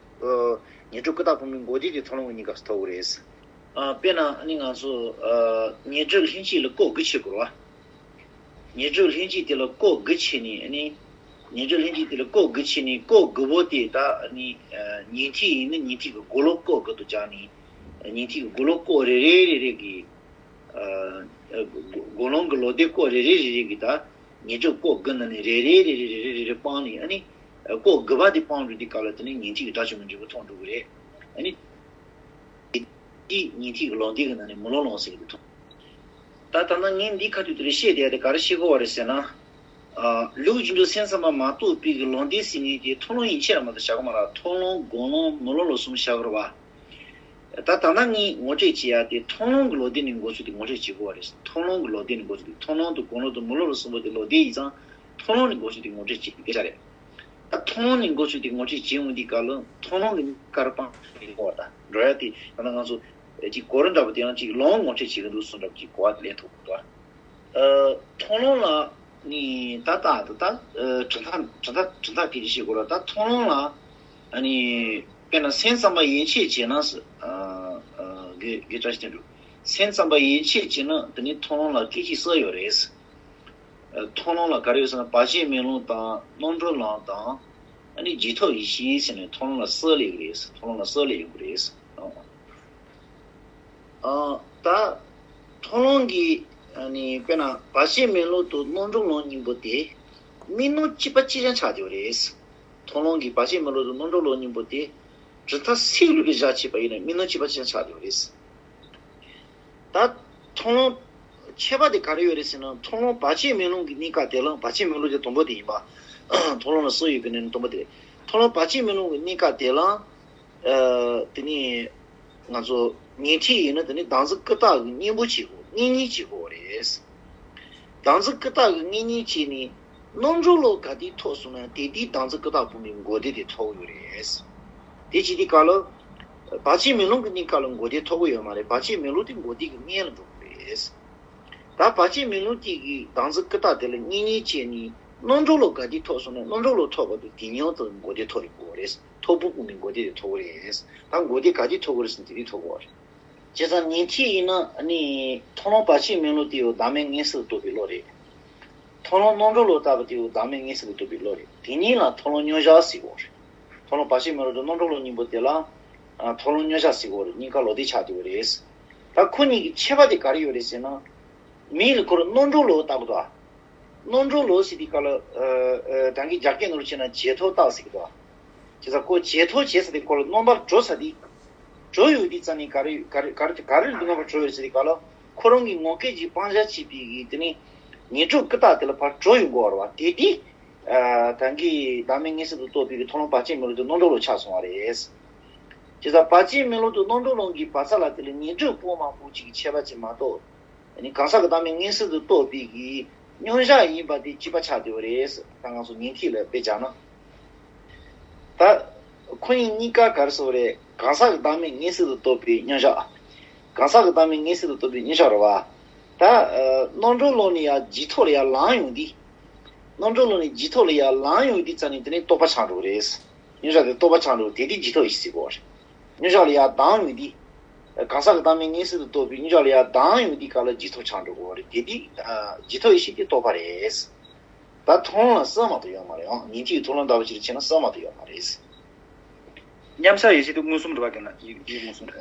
ཉེ་སྒྲིབ་ཀུན་བརྟགས་སྤོང་བའི་འགོག་བདེན་དེ་མཐོང་ལམ་གཉིས་ཀ་ཐོབ་ཀྱི་རེད། ཨ་དཔེར་ན་ཨ་ནི་ང་ཚོ་ཨ་ཉེ་སྒྲིབ་ལྷན་སྐྱེས་ལ་ལྐོག་དགུ་བྱེད་དགོས་རེད་བ། ཉེ་སྒྲིབ་ལྷན་སྐྱེས་དེ་ལ་ལྐོག་དགུ་བྱས་ནས་ཨ་ནི། ཉེ་སྒྲིབ་ལྷན་སྐྱེས་དེ་ལ་ལྐོག་དགུ་བྱས་ནས་ལྐོག་དགུ་པོ་དེ་ད་ཨ་ནི། ཉན་ཐོས་ཡིན་ན་ཉན་ཐོས་ཀྱི་རྒོལ་ལམ་ལྐོག་དགུ་དུ་སྦྱར་ནས། ཉན་ཐོས་ཀྱི་རྒོལ་ལམ་ལྐོག་རེ་རེ་རེ་རེ་གི། རྒོལ་ལམ་གྱི་ལོག་ལྟའི་ལྐོག་རེ་རེ་རེ་རེ་གི་ད། ཉེ་སྒྲིབ་ལྐོག་དགུ་ནང་ནས་རེ་རེ་རེ་རེ་རེ་རེ་རེ་རེ་སྤངས་ནས་ཨ་ནི། ལྐོག་དགུ་པ་དེ་སྤངས་འགྲོ་དུས་སྐབས་ལ་དེ་ནི་ཉན་ཐོས་ཀྱི་དགྲ་བཅོམ་པའི་འབྲས་བུ་ཐོབ་འགྲོ་གི་རེད། ཨ་ནི། དེ་ཉན་ཐོས་ཀྱི་ལོག་ལྟའི་གི་ནང་ནས་མུ་ལོན་ལམ་ཟེར་གི་འདུག་ད་ད་ལྟ་ངས་འདི་ཁ་ཐུག་དེ་ལ་བཤད་བསྡད་དེ་ག་རེ་བཤད་དགོས་པ་རེད་ཟེར་ན། ལུགས་རྒྱུ་འབྲས་སེམས་ཙམ་པ་མ་གཏོགས་པའི་གི་ལོག་ལྟའི་ཟེར་མཁན་དེ་མཐོང་ལམ་ཡན་ཆད་ལ་མ་གཏོགས་བཞག་གི་མ་རེད། མཐོང་ལམ་སྒོམ་ལམ་མུ་ལོན་ལམ་གསུམ་བཞག་གི་རེད་བ། ད་ད་ལྟ་ངས་ངོ་སྤྲོད་བྱེད་ཡ་དེ་མཐོང་ལམ་གྱི་ལོག་ལྟའི་ནས་འགོ་ཚུགས་ཏེ་ངོ་སྤྲོད་བྱེད་དགོས་པ་རེད། མཐོང་ལམ་གྱི་ལོག་ལྟའི་ནས་འགོ་ཚུགས་ཏེ་མཐོང་ལམ་དང་སྒོམ་ལམ་དང་མུ་ལོན་ལམ་གསུམ་པོ་དེ་ལོག་ལྟའི་ཡིན་ཙང་མཐོང་ལམ་ནས་འགོ་ཚུགས་ཏེ་ངོ་སྤྲོད་བྱེད་དགོས་ས་རེད། ད་མཐོང་ལམ་ནས་འགོ་ཚུགས་ཏེ་ངོ་སྤྲོད་བྱེད་འོང་དུས་སྐབས་ལ་མཐོང་ལམ་གྱི་དཀར་སྤང་ཡིན་དགོས་པ་དང་འགྲོ་ཡ་དེ་ད་ལྟ་ང་ཚོ་ཅིག་གོ་རིམ་འདྲ་པོ་དེ་ཡང་ཅིག་ལམ་ངོ་སྤྲོད་བྱེད་ཀྱི་འདུག་གསུང་འདྲ་པོ་ཅིག་གོ་བ་དེ་ལེན་ཐུབ་འདུག་མཐོང་ལམ་ལ་ནི་ད་ལྟ་ད་ལྟ་གྲུབ་མཐའ་གྲུབ་མཐའ་གྲུབ་མཐའ་སྐད་ཆ་བཤད་དགོས་ལ་ད་མཐོང་ལམ་ལ་ནི་དཔེར་ན་སེམས་ཙམ་པ་ཡན་ཆད་བྱས་ན་ཟེར། དགེ་དགེ་བཀྲ་ཤིས་དོན་གྲུབ། སེམས་ཙམ་པ་ཡན་ཆད་བྱས་ན་དེ་ནི་མཐོང་ལམ་ལ་སྐད་ཅིག་གསལ་ཡོད་རེད། མཐོང་ལམ་ལ་ག་རེ་ཡོད་ཟེར་ན་བར་ཆད་མེད་ལམ་དང་རྣམ་གྲོལ་ལམ་དང་ཨ་ནི་རྗེས་ཐོབ་ཡེ་ཤེས་ཟེར་ནས་མཐོང་ལམ་ལ་གསལ་ལེ་གི་རེད། མཐོང་ལམ་ལ་གསལ་ལེ་ཡོང་གི་རེད། ཨ་ད་མཐོང་ལམ་གྱི་ཨ་ནི་དཔེར་ན་བར་ཆད་མེད་ལམ་དང་རྣམ་གྲོལ་ལམ་གཉིས་པོ་དེ་མིག་རྣམ་གཅིག་པ་གཅིག་རྐྱང་ཆགས་བསྡད་པ་རེད། མཐོང་ལམ་གྱི་བར་ཆད་མེད་ལམ་དང་རྣམ་གྲོལ་ལམ་གཉིས་པོ་དེ་གྲུབ་མཐའ་སེམས་ལུགས་ལ་བཞག་བྱས་པ་ཡིན་ན་མིག་རྣམ་གཅིག་པ་གཅིག་རྐྱང་ཆགས་བསྡད་པ་རེད། ད་མཐོང་ལམ་ཁྱད་པར་དེ་ག་རེ་ཡོད་རེད་ཟེར་ན་མཐོང་ལམ་བར་ཆད་མེད་ལམ་གྱི་གནས་སྐབས་དེ་ལ་བར་ཆད་མེད་ལམ་དེ་དང་པོ་དེ་ཡིན་པ། མཐོང་ལམ་ལ་སོགས་ཡོད་པའི་གནས་ལམ་དང་པོ་དེ་རེད། མཐོང་ལམ་བར་ཆད་མེད་ལམ་གྱི་གནས་སྐབས་དེ་ལ། དེ་ནས་ང་ཚོ་ཉན་ཐོས་ཡིན་ན་དེ་ནས་བདག་འཛིན་ཀུན་བརྟགས་ཀྱི་གཉེན་པོ་བྱེད་དགོས་གཉེན་ཉེ་བྱེད་དགོས་རེད། བདག་འཛིན་ཀུན་བརྟགས་ཀྱི་གཉེན་ཉེ་བྱས་ནས་རྣམ་གྲོལ་ལམ་ག་དུས་ཐོབ་སོང་ན་དེ་དུས་བདག་འཛིན་ཀུན་བརྟགས་སྤོང་བའི་འགོག་བདེན་དེ་ཐོབ་ཡོད་རེད། དེ་བྱེད་དུས་སྐབས་ལ། བར་ཆད་མེད་ལམ་གྱི་གནས་སྐབས་ལ་འགོག་བདེན་ཐོབ་ཀྱི་ཡོད་མ་རེད། བར་ཆད་མེད་ལམ་དེ་འགོག་བདེན་གྱི་གཉེན་ལ་འགྲོ་དགོས་རེད། ད་བར་ཆད་མེད་ལམ་དེ་གི་བདག་འཛིན་ཀུན་བརྟགས་དེ་ལ་གཉེན་ཉེ་བྱས་ནས་རྣམ་གྲོལ་ལམ་ག་དུས་ཐོབ་སོང་ན་རྣམ་གྲོལ་ལམ་ཐོབ་བར་དུ་དེ་ཉིད་དུ་འགོག་བདེན་ཐོབ་ཡོང་དགོས་རེད། ཐོབ་པ་སྤོང་བའི་འགོག་བདེན་དེ་ཐོབ་ཀྱི་རེད། ད་འགོག་བདེན་ག་དུས་ཐོབ་ཀྱི་རེད་ཟེར་ན་དེ་དུས་ཐོབ་ཀྱི་རེད། བྱས་ཙང་ཉན་ཐོས་ཡིན་ན་ནི་མཐོང་ལམ་བར་ཆད་མེད་ལམ་དེ་ཡང་བདག་མེད་མངོན་སུམ་དུ་རྟོགས་པའི་བློ་རེད། མཐོང་ལམ་རྣམ་གྲོལ་ལམ་ལྟ་བུ་དེ་ཡང་བདག་མེད་མངོན་སུམ་དུ་རྟོགས་པའི་བློ་རེད། དེ་གཉིས་ལ་མཐོང་ལམ་མཉམ་བཞག་ཟེར་གྱི་ཡོད་རེད། མཐོང་ལམ་བར་ཆད་མེད་ལམ་དང་རྣམ་གྲོལ་ལམ་གཉིས་པོ་དེ་ལ། ཨ་མཐོང་ལམ་མཉམ་བཞག་ཟེར་གྱི་ཡོད་རེད། གཉིས་ཀ་ལོག་ལྟའི་ཆ་དེ་ཡོད་རེད། ད་ཁོ་གཉིས་ཀྱི་ཁྱད་པར་དེ་ག་རེ་ཡོད་རེད་ཟེར་ན། མིང་ལ་ཁོ་རང་རྣམ་གྲོལ་ལམ་ལྟ་བུ་དང་། རྣམ་གྲོལ་ལམ་ཟེར་དུས་སྐབས་ལ། ཨ་ཨ་ད་གིན་རྒྱ་སྐད་ནང་ལ་བྱས་ན་རྗེས་ཐོབ་རྟགས་ཟེར་གྱི་འདུག་བྱས་ཙང་ཁོ་རྗེས་ཐོབ་བྱས་ཚར་དུས་ཁོ་ལ་རྣམ་པར་གྲོལ་ཚར་དུས། གྲོལ་ཡོང་དུས་ཙམ་ནས་ག་རེ་ག་རེ་ག་རེ་ག་རེ་ལ་རྣམ་པར་གྲོལ་ཡོད་ཟེར་དུས་སྐབས་ལ་ཁོ་རང་གི་ངོ་སྐལ་གྱི་སྤང་བྱ་བྱས་པའི་གི་དེ་ནི་ཉེ་སྒྲིབ་ཀུན་བརྟགས་དེ་ལ་ཕར་གྲོལ་ཡོང་དགོས་པ་རེད་བ། དེ་དུས་ཨ་ད་གིན་བདག་མེད་མངོན་སུམ་དུ་རྟོགས་པའི་གི་མཐོང་ལམ་བར་ཆད་མེད་ལམ་དེ་རྣམ་གྲོལ་ལམ་ཆགས་སོང་བ་རེད། བྱས་ཙང་བར་ཆད་མེད་ལམ་དང་རྣམ་གྲོལ་ལམ་གྱི་བར་མཚམས་ལ་དེ་ལ་ཉེ་སྒྲིབ་སྤོང་མ་སྤོང་གཅིག་གི་ཁྱད་པར་ཅིག་མ་གཏོགས། ཨ་ནི་གང་ཟག་གི་བདག་མེད་མངོན་སུམ་དུ་རྟོགས་པའི་གི་ མཉམ་བཞག་ཡིན་པ་དེ་གཅིག་པ་ཆགས་བསྡད་པ་རེད། ད་ང་ཚོ་ཉན་ཐོས་ལ་དཔེ་བཞག་ན། ད་ཁོ་གཉིས་གཉིས་ཀ་ག་རེ་ཟེར་བ་རེད། གང་ཟག་གི་བདག་མེད་མངོན་གསལ་དུ་རྟོགས་པའི་མཉམ་བཞག་གང་ཟག་གི་བདག་མེད་མངོན་གསལ་དུ་རྟོགས་པའི་མཉམ་བཞག་རེད་བ། ད་རྣམ་གྲོལ་ལམ་ནས་ཡར་རྗེས་ཐོབ་ལ་ཡར་ལངས་ཡོང་དུས། རྣམ་གྲོལ་ལམ་ནས་རྗེས་ཐོབ་ལ་ཡར་ལངས་ཡོང་དུས་ཙམ་ནས་དེ་ནས་རྟོགས་པ་ཆགས་འགྲོ་གི་རེད། མཉམ་བཞག་དེ་རྟོགས་པ་ཆགས་འགྲོ་དེ་དུས་རྗེས་ཐོབ་ཡེ་ཤེས་ཟེར་གོ་རེད། མཉམ་བཞག་ལ་ཡར་ལྡང་ཡོང་དུས། གང་ཟག་གི་བདག་མེད་མངོན་གསལ་དུ་རྟོགས་པའི་མཉམ་བཞག་ལ་ཡར་ལྡང་ཡོང་དུས་སྐབས་ལ་རྗེས་ཐོབ་ཆགས་འགྲོ་གི་རེད། དེ་དུས་རྗེས་ཐོབ་ཡེ་ཤེས་དེ་རྟོགས་པ་རེད། ད་མཐོང་ལམ་ལ་གསལ་མ་གཏོགས་ཡོད་མ་རེད། ཨང་། ཉན་ཐོས་ཀྱི་མཐོང་ལམ་ལྟ་བུ་ཅིག་ལ་བྱས་ན་གསལ་མ་གཏོགས་ཡོད་མ་རེད། མཉམ་བཞག་ཡེ་ཤེས་དེ་མངོན་སུམ་རེད་པ། གན་ལ་ཡིན་ཡིན་མངོན་སུམ་རེད།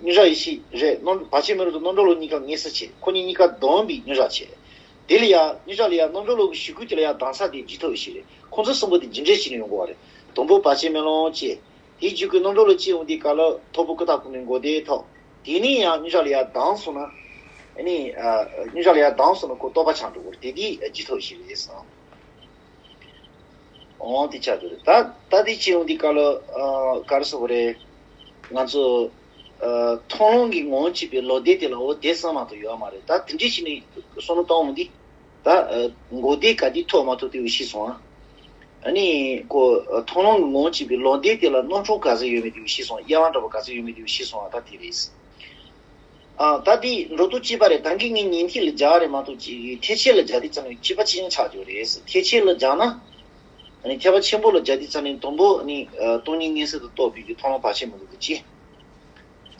མཉམ་བཞག་ཡེ་ཤེས་རེད། རྣམ་བར་ཆད་མེད་ལམ་དང་རྣམ་གྲོལ་ལམ་གཉིས་ཀ་མངོན་གསལ་བྱས། ཁོ་གཉིས་གཉིས་ཀ་བསྡོམས་པའི་མཉམ་བཞག་བྱས། དེ་ལ་ཡང་མཉམ་བཞག་ལ་ཡང་རྣམ་གྲོལ་ལམ་གྱི་གཞི་ཀུན་དེ་ལ་ཡང་ལྡང་ས་དེ་རྗེས་ཐོབ་ཡེ་ཤེས་རེད། ཁོང་ཚོ་གསུམ་པོ་དེ་རྗེས་འབྲེལ་བྱས་ནས་ཡོང་དགོས་པ་རེད། དང་པོ་བར་ཆད་མེད་ལམ་བྱས། དེའི་རྗེས་ཀྱི་རྣམ་གྲོལ་ལམ་བྱས་ཡོང་དུས་སྐབས་ལ་ཐོབ་པའི་ཀུན་བརྟགས་ཀུན་ནས་འགོག་བདེན་ཐོབ། དེ་ནས་ཡང་མཉམ་བཞག་ལ་ཡང་ལྡང་སོང་ན། ཨ་ནི་ཨ་མཉམ་བཞག་ལ་ཡང་ལྡང་སོང་ན་ཁོ་རྟོགས་པ་ཆགས་འགྲོ་གི་རེད། དེ་དེ་རྗེས་ཐོབ་ཡེ་ཤེས་རེད་ཟེར། འོང་དེ་ཆགས་འགྲོ་རེད། ད་ད་དེ་བྱས་ཡོང་དུས་སྐབས་ལ་ཨ་ག་རེ་ཟེར་དགོས་རེད། ང་ཚོ་ཨ་མཐོང་ལམ་གྱི་ངོ་བོ་གཅིག་པའི་ལམ་བདེན་དེ་ལ་འོ་དེ་གསལ་མ་གཏོགས་ཡོད་མ་རེད། ད་དེ་འདྲ་བྱས་ནས་བསམ་བློ་བཏང་འོང་དུས། ད་ཨ་འགོག་བདེན་ག་དུས་ཐོབ་མ་ཐོབ་དེ་ཤེས་སོང་ཨ། ཨ་ནི་ཁོ་མཐོང་ལམ་གྱི་ངོ་བོ་གཅིག་པའི་ལམ་བདེན་དེ་ལ་རྣམ་གྲངས་ག་ཚོད་ཡོད་མེད་དེ་ཤེས་སོང་། དབྱེ་བ་འདྲ་པོ་ག་ཚོད་ཡོད་མེད་དེ་ཤེས་སོང་ཨ། ད་དེ་རེད། ཨ་ད་དེ་འགྲོ་དོན་གཅིག་པ་རེད། ད་གིན་ངས་ཉན་ཐོས་ལ་སྦྱར་བ་རེད་མ་གཏོགས་ཅིག་ཐེག་ཆེན་ལ་སྦྱར་དུས་ཙམ་ནས་གཅིག་པ་གཅིག་རྐྱང་ཆགས་ཀྱི་རེད། ཐེག་ཆེན་ལ་སྦྱར་ན། ཨ་ནི་ཐེག་པ་ཆེན་པོ་ལ་སྦྱར་དུས་ཙམ་ནས་དང་པོ་ནི་ཨ་སྟོང་ཉིད་མངོན་གསལ་དུ་རྟོགས་པའི་གི་མཐོང་ལམ་བར་ཆད་མེད་ལམ་དེ་གཅིག་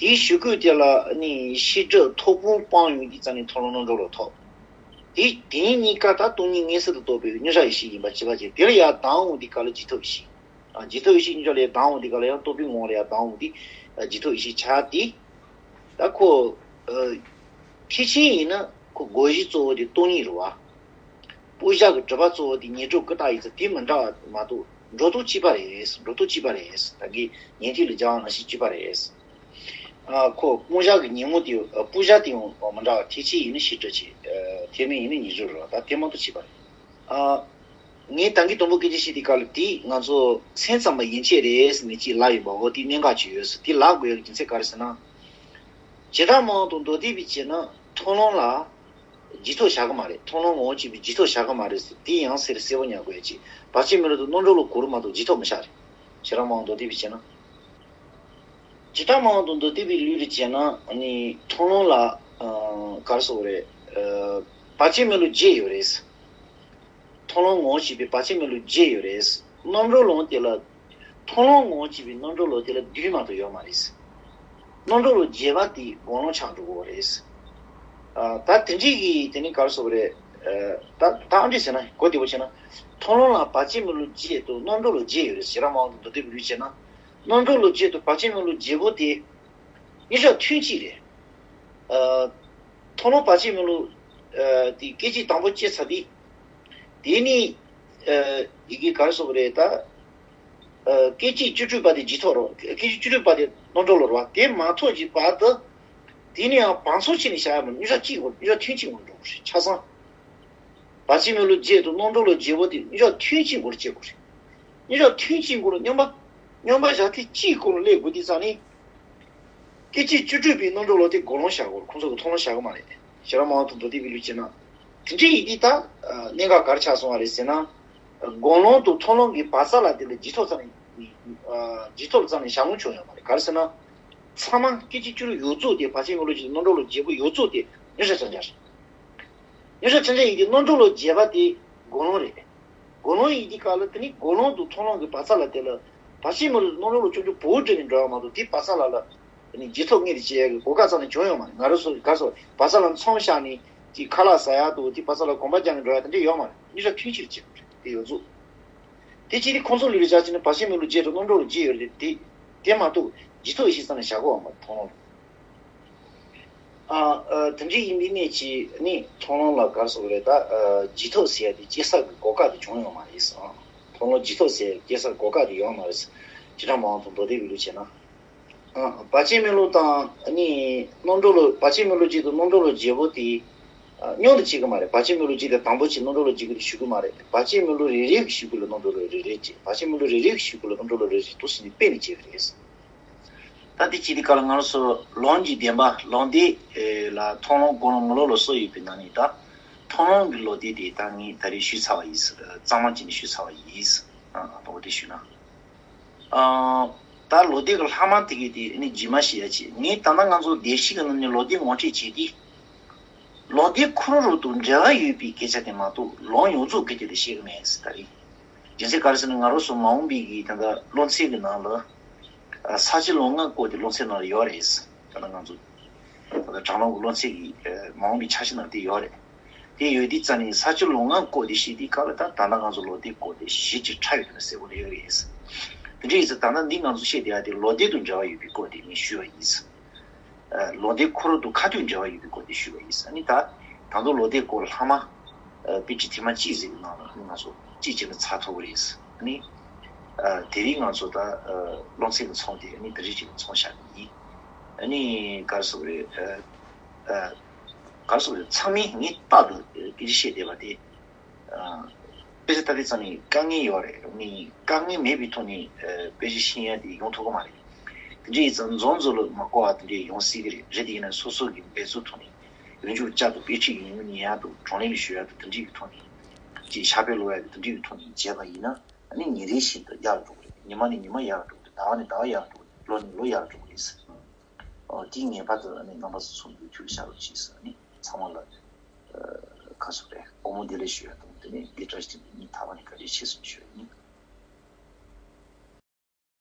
དེའི་གཞི་ཀུན་དེ་ལ་ནི་ཤེས་སྒྲིབ་ཐོག་ཕུང་སྤངས་ཡོང་དུས་ཙམ་ནས་མཐོང་ལམ་རྣམ་གྲོལ་ལམ་ཐོབ། དེ་དེ་གཉིས་ཀ་ད་སྟོང་ཉིད་མངོན་གསལ་དུ་རྟོགས་པའི་མཉམ་བཞག་ཡེ་ཤེས་ཡིན་པ་གཅིག་པ་བྱས། དེ་ལ་ཡར་ལྡང་འོང་དུས་སྐབས་ལ་རྗེས་ཐོབ་ཡེ་ཤེས། ཨ་རྗེས་ཐོབ་ཡེ་ཤེས་མཉམ་བཞག་ལ་ཡར་ལྡང་འོང་དུས་སྐབས་ལ་ཡང་རྟོགས་པའི་ངོ་བོ་ལ་ཡར་ལྡང་འོང་དུས་ཨ་རྗེས་ཐོབ་ཡེ་ཤེས་ཆགས་ཏེ། ད་ཁོ་ཨ་ཐེག་ཆེན་ཡིན་ན་ཁོ་བསྒོམ་གཞི་གཙོ་བོ་དེ་སྟོང་ཉིད་རེད་བ། སྤུར་བཞག་གི་སྒྲིབ་པ་གཙོ་བོ་དེ་ཉེར་སྒྲིབ་ཀུན་བརྟགས་ཡིན་ཙང་དེ་མི་འདྲ་བ་མ་གཏོགས་འགྲོ་དོན་གཅིག་པ་རེད། འགྲོ་དོན་གཅིག་པ་རེད། ད་གིན་ཉན་ཐོས་ལ་སྦྱར་བ་ནང་བཞིན་གཅིག་པ་རེད། ཨ་ཁོ་སྤུར་བཞག་གི་ཉོན་མོངས་དེ་ཨ་སྤུར་བཞག་དེ་ཡང་མི་འདྲ་བ། ཐེག་ཆེན་ཡིན་ན་ཤེས་སྒྲིབ་བྱས། ཨ་ཐེག་དམན་ཡིན་ན་ཉེར་སྒྲིབ་རེད་བ། ད་དེ་མ་གཏོགས་གཅིག་པ་རེད། ཨ་ངས་ད་གིན་དང་པོ་སྐད་ཆ་བཤད་དུས་སྐབས་ལ་དེ་ང་ཚོ་སེམས་ཙམ་པ་ཡན་ཆད་རེད་ཟེར་ནས་ཅིག་ལབ་ཡོད་པ། འོ་དེ་གནད་འགག་ཅིག་ཡོད་ཟེར། དེ་ལབ་དགོས་ཡག་རྒྱུ་མཚན་ག་རེ་ཟེར་ན། བྱེ་བྲག་སྨྲ་བ་དང་མདོ་སྡེ་པས་བྱས་ན་མཐོང་ལམ་ལ་རྗེས་ཐོབ་བཞག་གི་མ་རེད། མཐོང་ལམ་ངོ་བོ་གཅིག་པའི་རྗེས་ཐོབ་བཞག་གི་མ་རེད་ཟེར། དེ་ཡང་སེ་རེ་གསལ་པོ་ཉར་དགོས་ཡག་ཅིག་བར་ཆད་མེད་ལམ་དང་རྣམ་གྲོལ་ལམ་གོ་རིམ་མ་གཏོགས་རྗེས་ཐོབ་མི་བཞག་རེད། བྱེ་བྲག་སྨྲ་བ་མདོ་སྡེ་པས་བྱས་ན། བྱེ་བྲག་སྨྲ་བ་དང་མདོ་སྡེ་པའི་ལུགས་ལ་བྱས་ན་ཨ་ནི་མཐོང་ལམ་ལ་ཨ་ག་རེ་ཟེར་དགོས་རེད། ཨ་བར་ཆད་མེད་ལམ་བརྒྱད་ཡོད་རེད། མཐོང་ལམ་ངོ་བོ་གཅིག་པའི་བར་ཆད་མེད་ལམ་བརྒྱད་ཡོད་རེད། རྣམ་གྲོལ་ལམ་དེ་ལ། མཐོང་ལམ་ངོ་བོ་གཅིག་པའི་རྣམ་གྲོལ་ལམ་དེ་ལ་བདུན་མ་གཏོགས་ཡོད་མ་རེད། རྣམ་གྲོལ་ལམ་བརྒྱད་པ་དེ་སྒོམ་ལམ་ཆགས་འགྲོ་གི་རེད། ཨ་ད་དེ་འདྲའི་གི་དེ་ནི་ག་རེ་ཟེར་དགོས་རེད། ཨ་ད་ད་ཨ་འདྲས་ཟེར་ན་གོ་བདེ་པོ་བྱས་ན། མཐོང་ལམ་ལ་བར་ཆད་མེད་ལམ་བརྒྱད་དང་རྣམ་གྲོལ་ལམ་བརྒྱད་ཡོད་རེད། བྱེ་བྲག་སྨྲ་བ་དང་མདོ་སྡེ་པའི་ལུགས་བྱས་ན། རྣམ་གྲོལ་ལམ་བརྒྱད་དང་བར་ཆད་མེད་ལམ་བརྒྱད་པོ་དེ། མཉམ་བཞག་ཐུན་གཅིག་རེད། ཨ་མཐོང་ལམ་བར་ཆད་མེད་ལམ་ཨ་དེ་སྐད་ཅིག་དང་པོ་སྐྱེས་ཚར་དུས། དེ་ནི་ཨ་ཡི་གེ་ག་རེ་ཟེར་དགོས་རེད་ད། ཨ་སྐད་ཅིག་བཅུ་དྲུག་པ་དེ་རྗེས་ཐོབ་རེད། སྐད་ཅིག་བཅུ་དྲུག་པ་དེ་རྣམ་གྲོལ་ལམ་རེད་བ། དེ་མ་ཐོབ་ཀྱི་བར་དུ། དེ་ནི་ཡང་བང་མཛོད་ཅིག་ནས་བཞག་ཡ་མ་རེད། མཉམ་བཞག་གཅིག་དགོས། མཉམ་བཞག་ཐུན་གཅིག་དགོས་འགྲོ་དགོས་རེད། ཆ་ཚང་། བར་ཆད་མེད་ལམ་བརྒྱད་དང་རྣམ་གྲོལ་ལམ་བརྒྱད་པོ་དེ་མཉམ་བཞག་ཐུན་གཅིག་སྒོར་བྱེད་དགོས་རེད། མཉམ་བཞག་ཐུན་གཅིག་སྒོར་མཉམ་པ། མཉམ་པ་བཞག་ཐེངས་གཅིག་སྒོར་སླེབས་དགོས་དུས་ཙང་ནི། སྐད་ཅིག་བཅུ་དྲུག་པའི་རྣམ་གྲོལ་ལམ་དེ་སྒོམ་ལམ་བཞག་དགོས་རེད། ཁོང་ཚོ་གི་མཐོང་ལམ་བཞག་གི་མ་རེད། ཤེས་རབ་སྨྲ་བ་དང་མདོ་སྡེ་པའི་ལུགས་བྱས་ན། དེ་འདྲ་ཡིན་དུས་ད་གནད་འགག་ག་རེ་ཆགས་སོང་བ་རེད་ཟེར་ན། སྒོམ་ལམ་དང་མཐོང་ལམ་གྱི་བར་མཚམས་ལ་དེ་ལ་རྗེས་ཐོབ་ཙམ་ནས། རྗེས་ཐོབ་ཙམ་ནས་བཞག་ལུགས་བྱུང་ཡོད་མ་རེད། ག་རེ་ཟེར་ན། ཚང་མ་སྐད་ཅིག་བཅུ་དྲུག་ཡོངས་རྫོགས་དེ་བར་ཆད་མེད་ལམ་བརྒྱད་དང་རྣམ་གྲོལ་ལམ་བརྒྱད་པོ་ཡོངས་རྫོགས་དེ་མཉམ་བཞག་རྐྱང་རྐྱང་རེད། མཉམ་བཞག་རྐྱང་རྐྱང་ཡིན་དུས་རྣམ་གྲོལ་ལམ་བརྒྱད་པ་དེ་སྒོམ་ལམ་རེད། སྒོམ་ལམ་ཡིན་དུས་སྐབས་ལ་དེ་ནི་སྒོམ་ལམ་དང་མཐོང་ལམ་གྱི་བར་མཚམས་ལ་དེ་ལ་བར་ཆད་མེད་ལམ་དང་རྣམ་གྲོལ་ལམ་ཆུང་ཆུང་བོའུ་འདྲ་ནས་འགྲོ་ཡ་མ་གཏོགས་དེ་བར་མཚམས་ལ་ལ་དེ་ནི་རྗེས་ཐོབ་མངོན་དུ་བྱེད་ཡ་གི་གོ་སྐབས་རྩ་ནས་བྱུང་ཡོད་མ་རེད། ང་རང་ཚོ་ག་ཚོད་བར་མཚམས་ལ་མཚམས་བཞག་ནས་དེ་ཁ་ལག་ཟ་ཡ་དང་དེ་བར་མཚམས་ལ་གོམ་པ་རྒྱག་ནས་འགྲོ་ཡ་དེ་འདྲ་ཡོད་མ་རེད། མཉམ་བཞག་ཐུན་གཅིག་བྱེད་དགོས་རེད། དེ་ཡོངས་རྫོགས། དེ་བྱས་ཏེ་ཁོང་ཚོ་ལུགས་ལ་བྱ་ཕྱིན་ན་བར་ཆད་མེད་ལམ་བརྒྱད་དང་རྣམ་གྲོལ་ལམ་བརྒྱད་ཡོད་རེད་དེ། དེ་མ་གཏོགས་རྗེས་ཐོབ་ཡེ་ཤེས་རྩ་ནས་བཞག་གི་ཡོད་མ་རེད། མཐོང་ལམ། ཨ་ཨ་དེ་འདྲ་ཡིན་པའི་གནད་ཀྱིས་ནི་མཐོང་ལམ་ལ་ག་རེ་ཟེར་དགོས་རེད་ད། ཨ་རྗེས་ཐོབ་ཟེར་ཡ་དེ་སྐྱེ་ས་གི་གོ་སྐབས་དེ་བྱུང་ཡོད་མ་རེད་ཟེར། མཐོང་ལམ་རྗེས་ཐོབ་ཟེར་ཡ་སྐྱེ་ས་གི་གོ་སྐབས་དེ་ཡོད་མ་རེད་ཟེར། བྱེ་བྲག་སྨྲ་བ་དང་མདོ་སྡེ་པའི་ལུགས་བྱས་ན། ཨ་བར་ཆད་མེད་ལམ་དང་ཨ་ནི་རྣམ་གྲོལ་ལམ། བར་ཆད་མེད་ལམ་བརྒྱད་དང་རྣམ་གྲོལ་ལམ་བརྒྱད་པོ་དེ་ཨ་མཉམ་དུ་བྱེད་ཀྱི་མ་རེད། བར་ཆད་མེད་ལམ་བརྒྱད་དེ་དང་པོ་བྱས་རྣམ་གྲོལ་ལམ་བརྒྱད་ཀྱི་དེ་ཞུ་གི་མ་རེད། བར་ཆད་མེད་ལམ་རེ་རེ་གི་ཞུ་གི་ལ་རྣམ་གྲོལ་ལམ་རེ་རེ་བྱེད། བར་ཆད་མེད་ལམ་རེ་རེ་གི་ཞུ་གི་ལ་རྣམ་གྲོལ་ལམ་རེ་རེ་འདུག་ཟེར་ནས་སྤེལ་ནས་བྱེད་ཀྱི་རེད། ད་དེ་བྱེད་དུས་སྐབས་ལ་ང་རང་ཚོ་ལམ་གྱི་བདེན་པ་ལམ་བདེན་ལ་མཐོང་ལམ་སྒོམ་ལམ་དམུས་ལོག་ལ་སོགས་ཡོད་པའི་ནང་ནས་ད། མཐོང་ལམ་གྱི་ལོ་ཟླའི་དེ་ད་ངས་ད་རེས་ཞུས་ཚར་བ་ཡིན། གཙང་མ་བྱས་ནས་ཞུས་ཚར་བ་ཡིན། ཨ་ད་འོ་དེ་ཞུས་ན། ཨ་ད་ལོ་ཟླའི་གི་ལྷག་མ་དེ་གི་དེ་ནི་རྗེས་མ་ཞུ་ཡ་ཅིག་ངས་ད་ལྟ་ང་ཚོ་བདེ་སྐྱིད་ཀྱི་ནང་ནས་ལོ་ཟླའི་ངོ་སྤྲོད་བྱས་ཏེ། ལོ་ཟླའི་ཁོ་རང་རང་དང་འབྲེལ་བ་ཡོད་པའི་སྐད་ཆ་དེ་མ་གཏོགས་ལོ་ཡོངས་རྫོགས་སྐད་ཆ་དེ་བཤད་གི་མེད་ཟེར་ད་རེད། རྒྱུ་མཚན་ག་རེ་ཟེར་ན་ང་རང་ཚོ་མ་འོངས་པའི་གི་ད་ལྟ་སློབ་ཚན་གི་ནང་ལ་ཨ་ས་བྱི་ལོ་ལྔ་སྐོར་དེ་སློབ་ཚན་ནང་ལ་ཡོད་རེད། ད་ལྟ་ང་ཚོ་ད་ལྟ་དྲ་ལམ་གི་སློབ་ཚན་གི་ཨ་མ་འོངས་པའི་འཆར་གཞི་ནང་དེ་ཡོད་རེད། དེ་ཡོད་དུས་ཙ་ནས་ས་བྱི་ལོ་ལྔ་སྐོར་དེ་བཤད་དུས་སྐབས་ལ་ད་ད་ལྟ་ང་ཚོ་ལོ་ཟླའི་སྐོར་དེ་གཞི་ཅིག་ཕྲ་ཡོད་དུ་ན་གསལ་པོ་རེད་ཡོད་རེད། དེ་འདྲ་ཡིན་ཙང་ད་ལྟ་འདི་ང་ཚོ་བཤད་བསྡད་ཡ་དེ་ལོ་ཟླའི་དང་འབྲེལ་བ་ཡོད་པའི་སྐོར་དེ་ངས་ཞུས་པ་ཡིན། ལོ་ཟླའི་ཁོ་རང་དང་ཁ་ཐུག་འབྲེལ་བ་ཡོད་པའི་སྐོར་དེ་ཞུས་པ་ཡིན། ཨ་ནི་ད་ད་དུང་ལོ་ཟླའི་སྐོར་ལྷག་མ་དཔེ་ཁྲིད་ཐེངས་མ་གཅིག་ཟིག་གི་ནང་ལ་ང་ཚོ་གཅིག་བྱས་ན་ཚར་ཐུབ་ཀྱི་རེད། ཨ་ནི་དེ་རིང་ང་ཚོ་ད་སློབ་ཚན་གྱི་ཚོགས་དེ་ཨ་ནི་དེ་རིང་ཅིག་ཚོགས་བཞག་གི་ཡིན། ཨ་ནི་ག་རེ་ཟེར་དགོས་རེད། ག་རེ་ཟེར་དགོས་རེད། ཚང་མས་ངས་རྟག་ཏུ་སྐད་ཆ་བཤད་བསྡད་པ་དེ། དཔེ་ཆ་ལྟ་དུས་ཙམ་ནས་དཀའ་ངལ་ཡོད་རེད། ནི་དཀའ་ངལ་མེད་པའི་ཐོག་ནས་དཔེ་ཆ་ཤེས་ཡ་དེ་ཡོང་ཐུབ་ཀྱི་མ་རེད། དེ་འདྲ་ཡིན་ཙང་རྫོང་རྫོང་ལ་མ་གོ་བ་དེ་འདྲ་ཡོང་སྲིད་ཀྱི་རེད། རེད་དེ་ཡིན་ན་སོ་སོ་གི་འབད་རྩོལ་ཐོག་ནས་ཡོན་ཆབ་བསྐྱར་དུ་དཔེ་ཁྲིད་ཀྱི་ཡོན་ཉན་ཡ་དང་བགྲོ་གླེང་ཞུ་ཡ་དང་དེ་འདྲའི་གི་ཐོག་ནས་ཅིག་ཕྱག་དཔེ་ཀློག་ཡ་དང་དེ་འདྲའི་གི་ཐོག་ནས་བྱས་པ་ཡིན་ན་ཨ་ནི་ཉིན་རེ་བཞིན་དུ་ཡག་འགྲོ་གི་རེད། ཉི་མ་ནས་ཉི་མ་ཡག་འགྲོ་གི་རེད། ཟླ་བ་ནས་ཟླ་བ་ཡག་འགྲོ་གི་རེད། ལོ་ནས་ལོ་ཡག་འགྲོ་གི་རེད། ཨོ་དེ་ངེས་པར་དུ་ཨ་ནི་རྣམ་པ་ཚོ་ཚོ་མུ་མཐུད་བཞག་རོགས་གྱིས་ཟེར། ཨ་ནི་ཚང་མ་ལ་ཁ་སོ་རེ་དགོང་མོ་བདེ་ལེགས་ཞུ་ཡ་དང་དེ་ནས་འདི་འདྲ་ཞིག་ཉིན་ཐ་བ་ནས་བཀའ་དྲིན་ཆེ་ཟེར་ཞུ་ཡ་ཡིན།